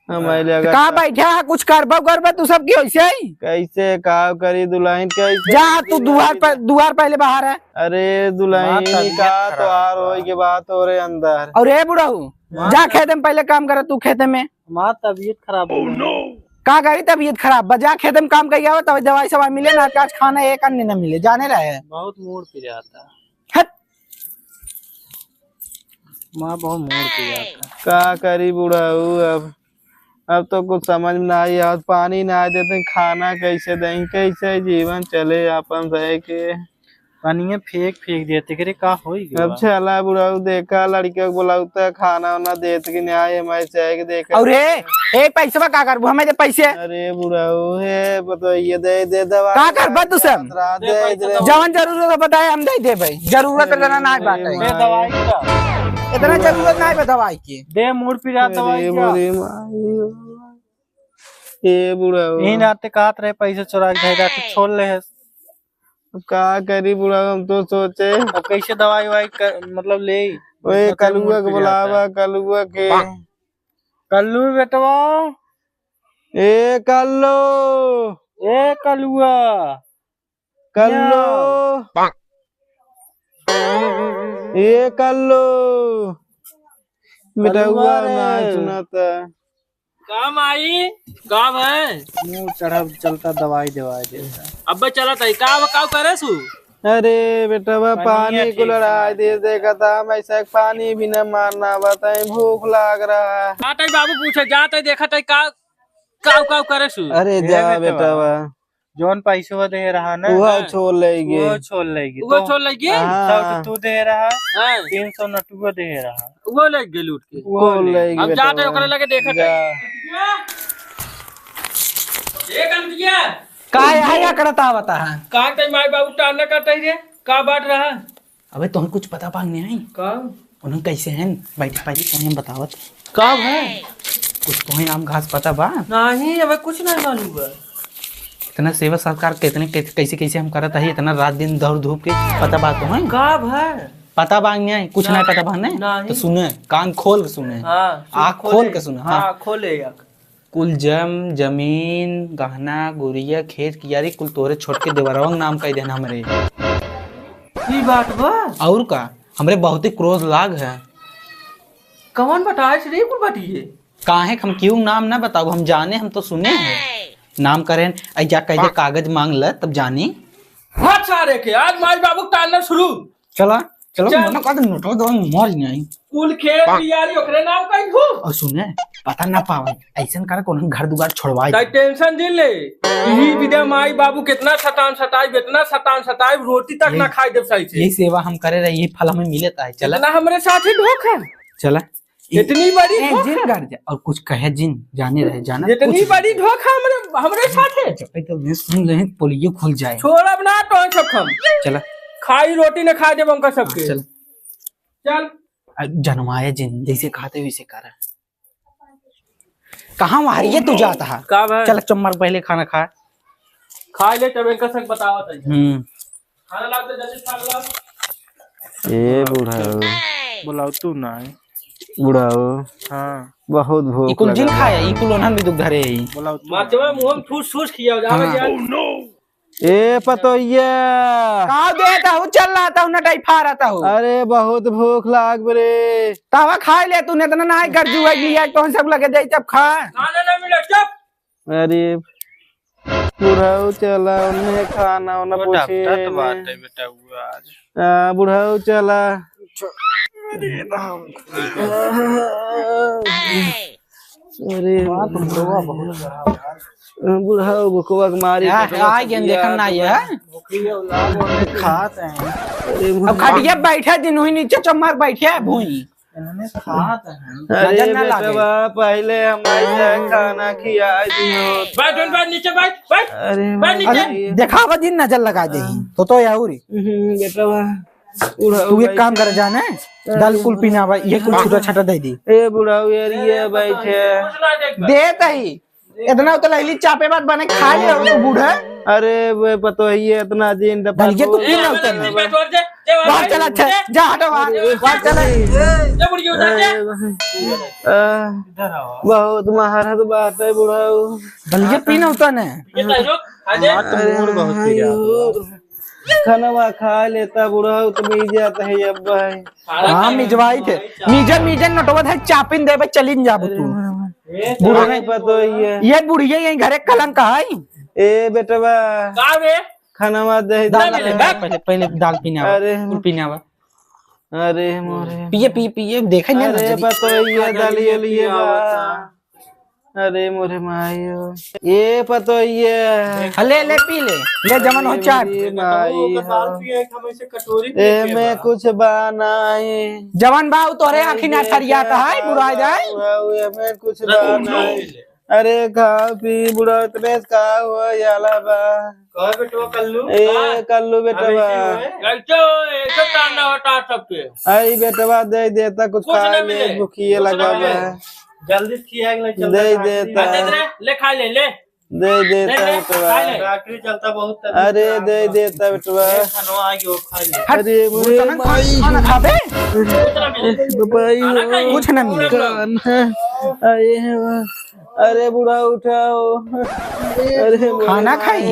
हमारे लिए अगर का बैठा है, कुछ करबा करबा तू सब की वैसे ही? कैसे का करी दुल्हन, कैसे जा तू दुआर पर, दुआर पहले बाहर है। अरे दुल्हन बात तबीयत का खराब तोहार बा। होई के बात हो रे अंदर। और ए बुढ़ऊ, जा खेते में पहले काम कर तू खेते में। हमार तबीयत खराब हो गई। का करी तबीयत खराब बा, जा खेते में काम करी आवा, तब दवाई सवाई मिले ना, आज खाना एक अन्य न मिले, जाने रहे। बहुत मूड पिराता। हट। माँ बहुत मूड पिराता। का करी बुढ़ऊ अब, अब तो कुछ समझ में ना आई, आज पानी ना देते, खाना कैसे दें, कैसे जीवन चले अपन रह के। पानिये फेंक फेंक देते, करे का होई गवा? अब चला बुढ़ऊ, देखा लड़कियों को बुलाऊ तो खाना वाना देत कि नहीं आए, हमारे चाहे के देखा। और हे, ए पैसवा का करबू? हमें दे पैसे। अरे बुढ़ऊ, हे बताइए, दे, दे दवा। का करबा तू सब? दे, दे, दे। जवन जरूरत है बताए, हम दे देबे। जरूरत अरे इतना ना बाटे। दे दवाई का। इतना जरूरत ना है दवाई की। दे मूड़ पिरा दवाई अरे का। मोरे माई। ए बुढ़ऊ। यही नाते कहत रहे पैसे चोरा के धैदा के छोड़ ले है। अब का करी बुढ़ऊ, हम तो सोचे। अब कैसे दवाई वाई कर, मतलब ले? ओए, इतना कलुआ मूड़ के पिराता बुलावा, है। कलुआ के। कल्लू बेटवा। ए कल्लू। ए कलुआ। कल्लू। या। ए कल्लू। बेटा कल्लुआ हुआ ना रे। सुनाता। का माई? का भय? मुंह चढ़ब चलता दवाई देवाई देता। अब्बे चलत है, का, का करे सु? अरे बेटवा, पानी पानी को ठीक लड़ाई से। दे, देखा था, हम ऐसा पानी भी न मारना, बताए, भूख लाग रहा है। जात है बाबू पूछे, जात है, देखत है, का, का, का करे सु? अरे ए जा बेटवा। बेटवा। जौन पैसवा दे रहा ना, वो हाँ। छोड़ लेगी। वो छोड़ लेगी। वो तो छोड़ लेगी? हाँ। सौ तो तू दे रहा, हाँ। तीन सौ नटुआ दे रहा। वो ले गए लूट के। वो वो ले। ले गए हम जाते बेटवा। ओकरे लगे देखत जा। है। ए कनकिया। का है या करता आवता है? का ते माई बाबू टांडा काटे रे? का बात रहा? अबे तोहन कुछ पता पाग नहीं आई? का? उन्हन कैसे हैं? बैठ पहले तोहन बतावत। का है? कुछ तोहन आम घास पता बा? नहीं, अबे कुछ नहीं मालूम बा। इतना सेवा सत्कार कितने, कैसे, कैसे हम करत है, इतना रात दिन दौड़ धूप के पता बा तोहन? का है? पता बा नहीं आई? कुछ ना। नहीं पता बा नहीं? नहीं। तो सुने, कान खोल के सुने। हाँ, आँख खोल खोले। के सुने, हाँ। हाँ, खोले आँख। कुल जम, जमीन, गहना, गुरिया, खेत कियारी कुल तोरे छोटके देवरवा के नाम कई देना हमरे। ई बात बा? और का? हमरे बहुत ही क्रोध लाग है। कवन बताए से रे कुल बतिये? काहे हम क्यों नाम ना बताऊ, हम जाने, हम तो सुने हैं। नाम करें, ऐ जा कह दे, कागज मांग ले, तब जानी। हाथ सारे के, आज माई बाबू के ताड़ना शुरू। चला, चला, चल। मना कर दे, नोटवा दो, मर जाई। कुल खेत बियारी ओकरे नाम कहीं हो। और सुने, पता ना पावे, ऐसन कर कोनो घर दुआर छोड़वाई ताई दे। Tension जिन ले। यही विद्या माई बाबू कितना सतान सताइब, इतना सतान सताइब, रोटी तक यही, ना खाई देब सही से। यही सेवा हम करे रहे, यही फल हमें मिले ताई। चला। इतना हमरे साथ ही धोखा। चला। इतनी बड़ी ए, धोखा। जिन कर जा, और कुछ कहे जिन, जाने रहे, जाना जितनी कुछ बड़ी धोखा हमरे, हमरे साथ है। जब तक तो मैं सुन ले, पोलियो खुल जाए। छोड़ब ना तो सब हम। चला। खाई रोटी ना खा देब हमका सबके। हाँ, चला। चल। आ, जनवाए जिन, जैसे खाते वैसे करा। कहाँ वहारिये तू जाता है? का भाई? चल, चम्मर पहले खाना खा। खा ले, तब इनका सब बतावत है। हम्म। खाना लाओ तो जल्दी खा ला। ए बुढ़ाऊ। बुलाओ तू ना है। बुढ़ाऊ। हाँ। बहुत भूख ई कुल जिन लगा खाया, है। ई कुल ओनहन भी दुख धरे है। बुलाओ तू। मचवा मुंह में ठूस ठूस खियाओ, जा हाँ। भैया। ए पतोहिया। का देत हूँ, चल रहा था, नटाई फा रहा था। अरे बहुत भूख लाग रे। तावा खाई ले तू, इतना ना है, गर्जू है, लिया, कौन सब लगे दे, जब खा। खाना ना मिले, चुप। अरे बुढ़ऊ चला, उन्हें खाना, उन्हें पूछे। बात है बेटा, हुआ आज। आ, बुढ़ऊ चला। अरे राम। अरे बाप रे, बुढ़वा बहुत खराब है। बुढ़ऊ बुकवा के मारी आ, पटवा आ गया, सतिया देखन ना तो ये, हाँ? खात हैं। अरे अब खटिया बैठे दिन हुई, नीचे चम्मर बैठे है भूई। इन्होंने खात हैं। अरे नजर ना लागे। बेटवा, पहले हम ऐसे खाना खिया दियो। बैठ, बैठ, बैठ, नीचे बैठ, बैठ, अरे बैठ नीचे। अरे, देखावा दिन नजर लगा दे। हाँ। तो, तो यार। हम्म, बेटवा। बुढ़ऊ तू एक काम कर जाने, दाल कुल पीना बा, ये कुल छुटा छाटा दे दी। ए बुढ़ऊ यार, ये बैठे। दे तही। इतना तो लैली चापे बात बने खा ले तू बूढ़े। अरे वे पतोहिए इतना दिन तो दलिया तू पी ना उतर। बाहर चला, छे, जा हटो बाहर, बाहर चला। आ, बहुत महारत बात है बुढ़ऊ। दलिया पी ना उतर ने। अरे, बहुत पिया। खानवा खा लेता बुढ़ऊ, तो मिल जाता है अब भाई। हाँ, मिजवाई थे। मिजन, मिजन नटवा थे, चापिन देबे, चलिन जाबू तू। अरे, बुढ़ऊ। ये बुढ़िया यही घरे कलंक है। ए बेटवा। का रे? खानवा दे दाल दे। पहले, पहले दाल पीना बा। अरे। कुल पीना बा। अरे मोरे। पिए, पिए, पिए, देखे नहीं अरे ना। बतोइए, दालिए लिए बा। अरे मोरे माई हो। ए पतोइए। हाँ, ले, ले, पी ले। ले जमन हो अरे चाट। मोरे माई हो। दाल पिए, हम ऐसे कटोरी में ए में कुछ बा नहीं। जवन बा, उ तोरे आँखी ना ठरियात है, बुढ़ा जाए। ए में कुछ बा नहीं। अरे खा पी बुढ़ा, इतने से का हो जाला बा। कहो बेटवा कल्लू। ए, हाँ। कल्लू बेटवा। अब ऐसे हुए। ऐसे, ऐसे ताना होता सबके। आई बेटवा दे देता कुछ कुछ खा ना ले, मिले। भूखिए कुछ ना लगा मिले। बा। जल्दी खिया के ले चलता दे है। देता। दे दे, ले खा ले, ले। दे देता ले, ले, बेटवा। खा ले। डॉक्टरी चलता बहुत तकलीफ अरे, है दे हमको। देता बेटवा। ले, खानवा आ गयो, खा ले। हट, अरे, मोरे तमन माई। खाना खाबे? कुछ ना मिले। बाबा, खाना खाई? कुछ ना मिले। खाना। अरे, वाह। अरे बुढ़ा उठाओ। अरे बुढ़ा खाना खाई?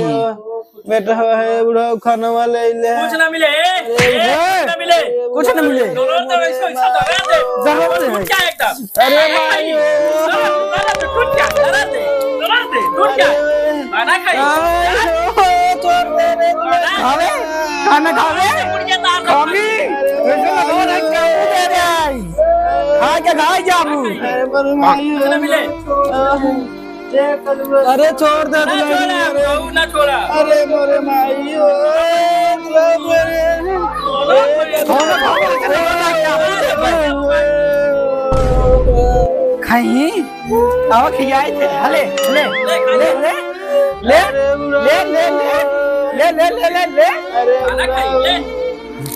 बेटा है बुढ़ा खाना वाले ले। कुछ ना मिले। अरे ए, कुछ ना मिले। कुछ ना मिले। डोलर तो वैसे वैसे डरा दे। डरा दे। टूट जाए एकदम। अरे माई हो। डरा दे, टूट जा, डरा दे, डरा दे, टूट जा। अरे। खाना खाई। खावे? खाना खावे? मुर्गे दाल खावी? वैसे ना डोर है, क्या दे रहे आई? खा के खाई जाबू। अरे, बड़े माई कुछ ना मिले। अरे, छोड़ दे, ना छोड़ा, अरे। बहू ना छोड़ा। अरे, मोरे माई, ओ, छोड़ दे। खाई? आओ, खियाई थे। हले, ले, ले, ले, ले। ले, अरे, बुढ़ा। ले, ले, ले। ले, ले, ले, ले, ले। अरे, खाना बुढ़ा। खाई, ले।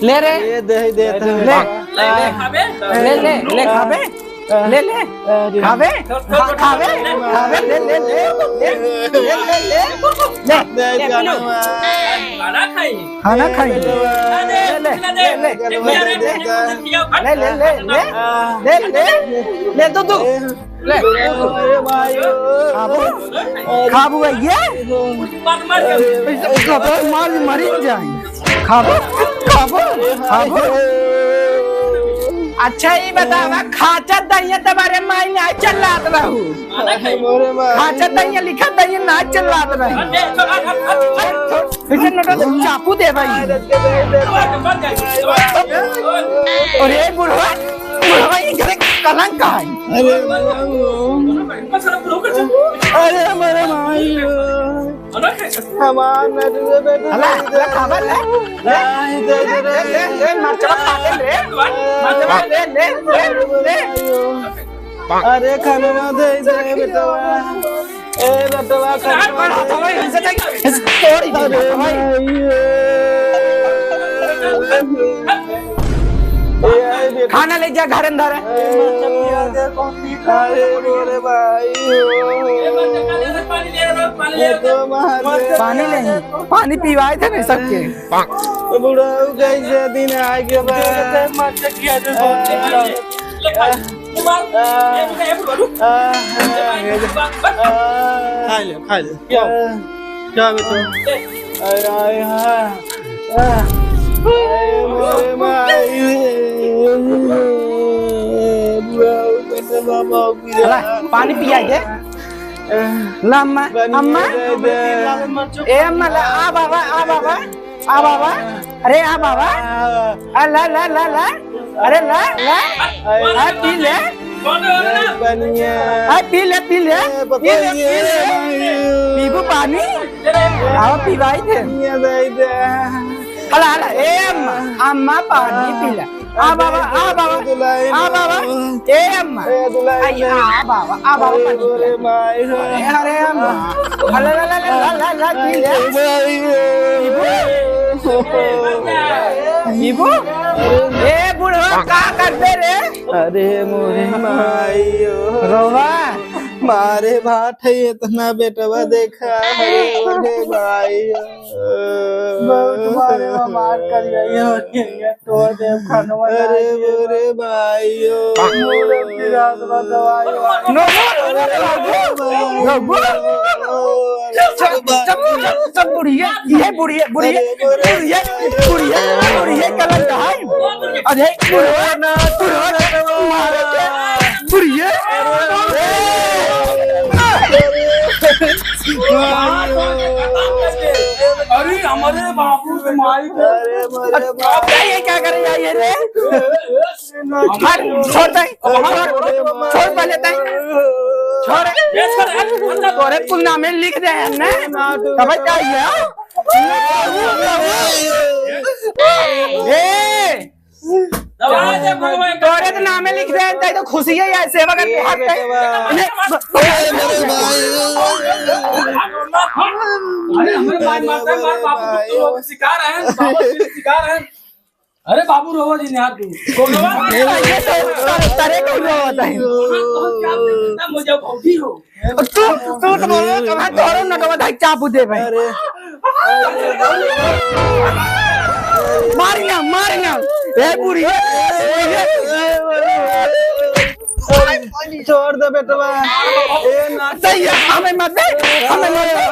ले रे। ये दे, दे, दे। ले। ले, ले, खाबे? ले, ले, ले, खाबे? ले, ले। अरे। खाबे? खा, खाबे? खाबे? ले, ले, ले। ले, ले, ले, ले। ले, ले, ले, खाना खाई। खाना खाई। ले, ले, ले, ले, ले। ले, ले, ले, ले। ले, ले, ले, ले। ले, तू, तू। ले। खाबू? खाबू है ये? ऐसे कपड़ा मार के मरी जाए। खाबू? खाबू? खाबू? अच्छा, ई बतावा, खाचा दहिया तुम्हारे माई ना चिल्लात रहू। अरे मोरे माई। खाचा दहिया लिखा दहिया ना चिल्लात रहू। ऐसे नोटा तो चाकू दे भाई। अरे बुढ़वा, बुढ़वा, ये घरे कलंक है। अरे अरे हमारे माई हो। हमार नटुआ बेटा हला, हला, खाबा ले। नहीं दे दे रे। ले, ले, ले, मरचवा खा ले रे। मरचवा ले, ले, ले, ले। अरे खानवा दे दे बेटवा। ए बेटवा खानवा दे। तोड़ी दे अरे भाई। माई हो। ए, ए बेटा। खाना ले जा घर अंदर। ए, अरे मोरे भाई हो। ये तो मार दे। पानी नहीं, पानी पिवाए थे ना सबके। बुढ़ऊ कैसे दिन आ गया बा। आ, आ, आ, आ, खा ले, खा ले। क्या? क्या बेटा? अरे, अरे, हाँ। अरे, मोरे माई। बुढ़ऊ कैसे बाबा हो गया? हला, पानी पिया के। ला अम्मा, बनिया अम्मा। दे दे। ए अम्मा, ला, आ बाबा, आ बाबा, आ बाबा। अरे आ बाबा। आ, ला, ला, ला, ला। अरे ला, ला। आ, पी ले। बनिया। आ, पी ले, पी ले। ए, पी ले, पी ले। पीबू पानी? आओ, पिवाई दे। बनिया दे दे। हला, हला, ए अम्मा, अम्मा पानी पी ले। आ बाबा, आ बाबा, दुलाइन आ बाबा, हो। ए अम्मा। ए दुलाइन आई, हो। आ बाबा, आ बाबा, अरे पानी मोरे पिया। माई हो। अरे, अरे अम्मा। ला, ला, ला, पी ले। माई हो। पीबू? पीबू? ए बुढ़वा, का करबे रे? अरे मोरे माई हो। रोवा। मारे भाट है इतना बेटवा देखा। अरे मोरे माई हो। बहुत मारे बा, मार कर जाइए और ये, ये तोड़ दे खानवा अरे जाइए। मोरे भाइयो। पूरे पिरात बा दवाई वाली। No, no, no, no, no, no, no, no. सब, सब, सब, सब बुढ़िया, ये बुढ़िया, बुढ़िया, अरे मोरे बुढ़िया, बुढ़िया, बुढ़िया कलंक है। अरे बुढ़वा ना, बुढ़वा ना, मारे के, बुढ़िया। अरे हमारे बाबू के माई के। अरे मोरे अब, अब क्या, ये क्या करे जा ये रे? हट, छोड़ दे, छोड़, छोड़ पहले तय। छोड़। तोरे कुल नामे लिख दे हैं ना? तब क्या ये? ए! दबा दे मुंह में। तोरे तो नामे लिख दे, तै तो खुशी है यार, सेवा करके हाथ पे। अरे मेरे भाई। अरे हमारे माई माता है, हमारे बाबू तो लोग सिखा रहे हैं, बाबू जी सिखा रहे हैं। अरे बाबू रोवा जी, यहाँ तू। ये तो तरे को रोवा था। मुझे भौजी हो। तू, तू तो बोलो, कहाँ तोरो न कमा धाई चाबू दे भाई। अरे। मार ना, मार ना। ए बुढ़िया, बुढ़िया। छोड़ दे बेटवा। ए ना। सही है, हमें मत दे, हमें मत दे।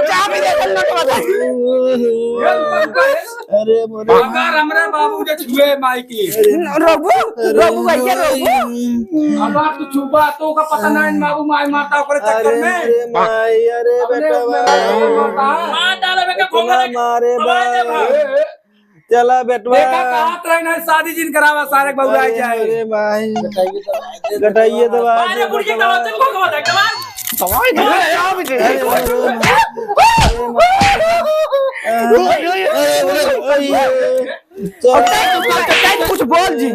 चाबी दे दे, न कमा धाई। अरे मोरे। अगर हमरे बाबू के छुए माई के। रघु, रघु भैया, रघु। अब आप तो छुपा तो का पता ना इन बाबू माई माता ओकरे चक्कर अरे, में। अरे माई, अरे अपने बेटवा। मार डाले बेटा, इतना खोखा देख। मारे बा। चला बेटवा। देखा कहा तो है ना, शादी जिन करावा, सारे बउराई अरे, जाए। अरे माई। गटाइए दबा भाई, दे, मुर्गी बेटवा। दबा दे, खोखा देख, दबा। दवाई दे, क्या भी दे। अरे, अरे, अरे, अरे, अरे, अरे, अरे, अरे, अब तै कुछ, तै कुछ बोल जी।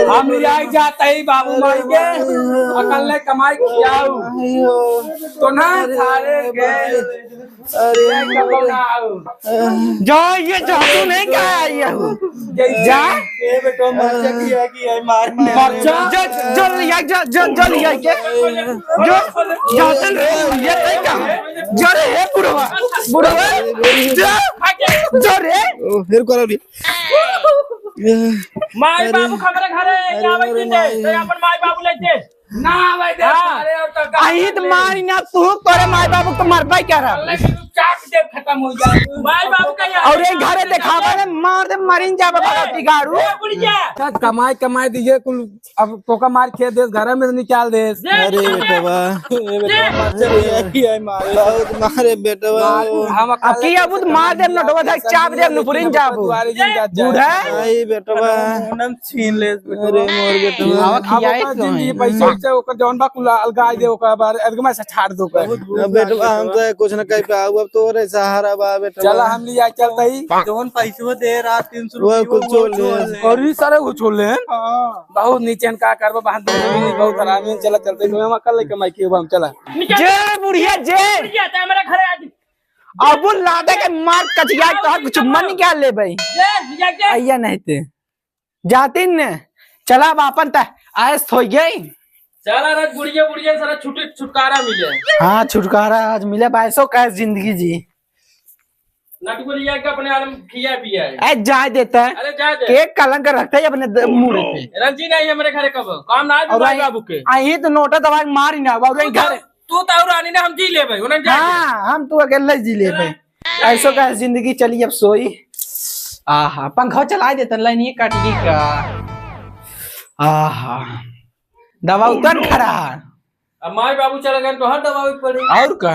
हम ले आई जाते ही बाबू माई के, अकल ने कमाई किया हो। तो ना सारे के अरे कबो ना आओ। जा, ये जादू नहीं क्या आई है? जा। ये बेटो मर जा किया कि है मार मार। मर जा। जो, जो लिया, जो, जो, जो लिया के। जो, जातन रे, ये तय का? जो रे, हे बुढ़वा, बुढ़वा, जो, जो रे। ओ, फिर करो रे। माई बाबू हमरे घरे अरे, आवे अरे, के माई। दे, तो अपन माई बाबू लेके ना आवे दे। हाँ। अरे, और तो का अहित मारी ना तू, तोरे माई बाबू तो मरबे करब। काट दे, खत्म हो जाए। माई बाप का याद और एक घरे देखावा ने, मार दे, मरिन जाबे भगवती गाड़ू। ए, बुढ़िया। कमाई, कमाई दीजिए कुल, अब तोका मार खेत देस, घर में से निकाल देस। अरे बेटवा। ए बेटवा, मार दे। बहुत मारे बेटवा। हम अब की अब मार दे, नटवा धर चाप दे, नुपुरिन जाबो। दुआरे जिन जात जाए। बूढ़ा। आई बेटवा। छीन ले बेटवा। अरे मोर बेटवा। अब खियाई ओकर तो जिंदगी है। पैसा से ओकर जौन बा कुल अलगाई दे, ओकर बारे एकदम से छाड़ दो ओकर। अब बेटवा हम तो कुछ न कह पाऊ, अब तोरे सहारा बा बेटवा। चला हम लिया चलते ही। जौन पैसवा दे रहा तीन सौ वो रुपया, कुछ वो छोड़ ले। छोड़ ले। और ई सारे वो छोड़ ले। हाँ। बहुत नीचे न का करबो, बहन दोनों भी बहुत हरामी, चला चलते ही, हम कर ले कमाई के, हम चला। जय बुढ़िया, जय। बुढ़िया, ते हमारे घरे आ जी। अब वो लादे के मार कचिया तो कुछ मन क्या ले भाई। जय, जय, जय। आइया नहीं ते। जातिन ने, चला अब आपन त आयस हो गई। चला रे बुढ़िया, बुढ़िया सारा छुट्टी, छुटकारा मिले। हाँ, छुटकारा आज मिले, बाईसों का जिंदगी जी। नटकुलिया के अपने आलम खिया पिया है। ए, जाए देता है। अरे जाए दे। के कलंक रखता है अपने द-, मुंह पे। रंजी नहीं हमारे घरे कब काम ना आए और भाई आई, बाबू के। आई तो नोटा दबा के मार ही ना, बाबू तू घर। तो, तू तो और रानी ने हम जी ले भाई, उन्हें जाए दे। हाँ, हम तो अकेले जी ले भाई। ऐसो का जिंदगी चली अब सोई। आहा, पंखा चला देतन, लाइन ये काट दी का। आहा, दवा उतर खड़ा। अब माई बाबू चले गए तो हर दवा पड़ी। और का?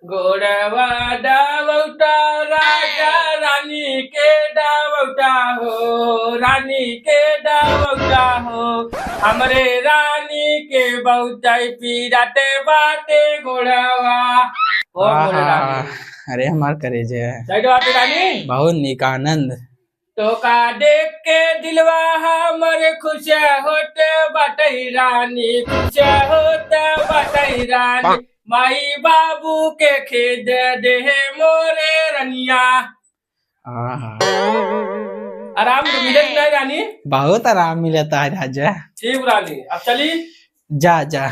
गोड़वा दवौटा राजा रानी के दवौटा हो, रानी के दवौटा हो, हमरे रानी के बहुते पीराते बाटे गोड़वा। ओ मोरे आहा, रानी। अरे हमार करेजे। कैसे बाटे रानी? बहुत नीक आनंद। तोका देख के दिलवा हमर खुश होत बाटे रानी, खुश होत बाटे रानी। माई बाबू के खेद देहे मोरे रनिया। आहा। आराम तो मिलत नहीं रानी? बहुत आराम मिलता है राजा। ठीक रानी, अब चली? जा, जा,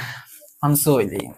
हम सो ली।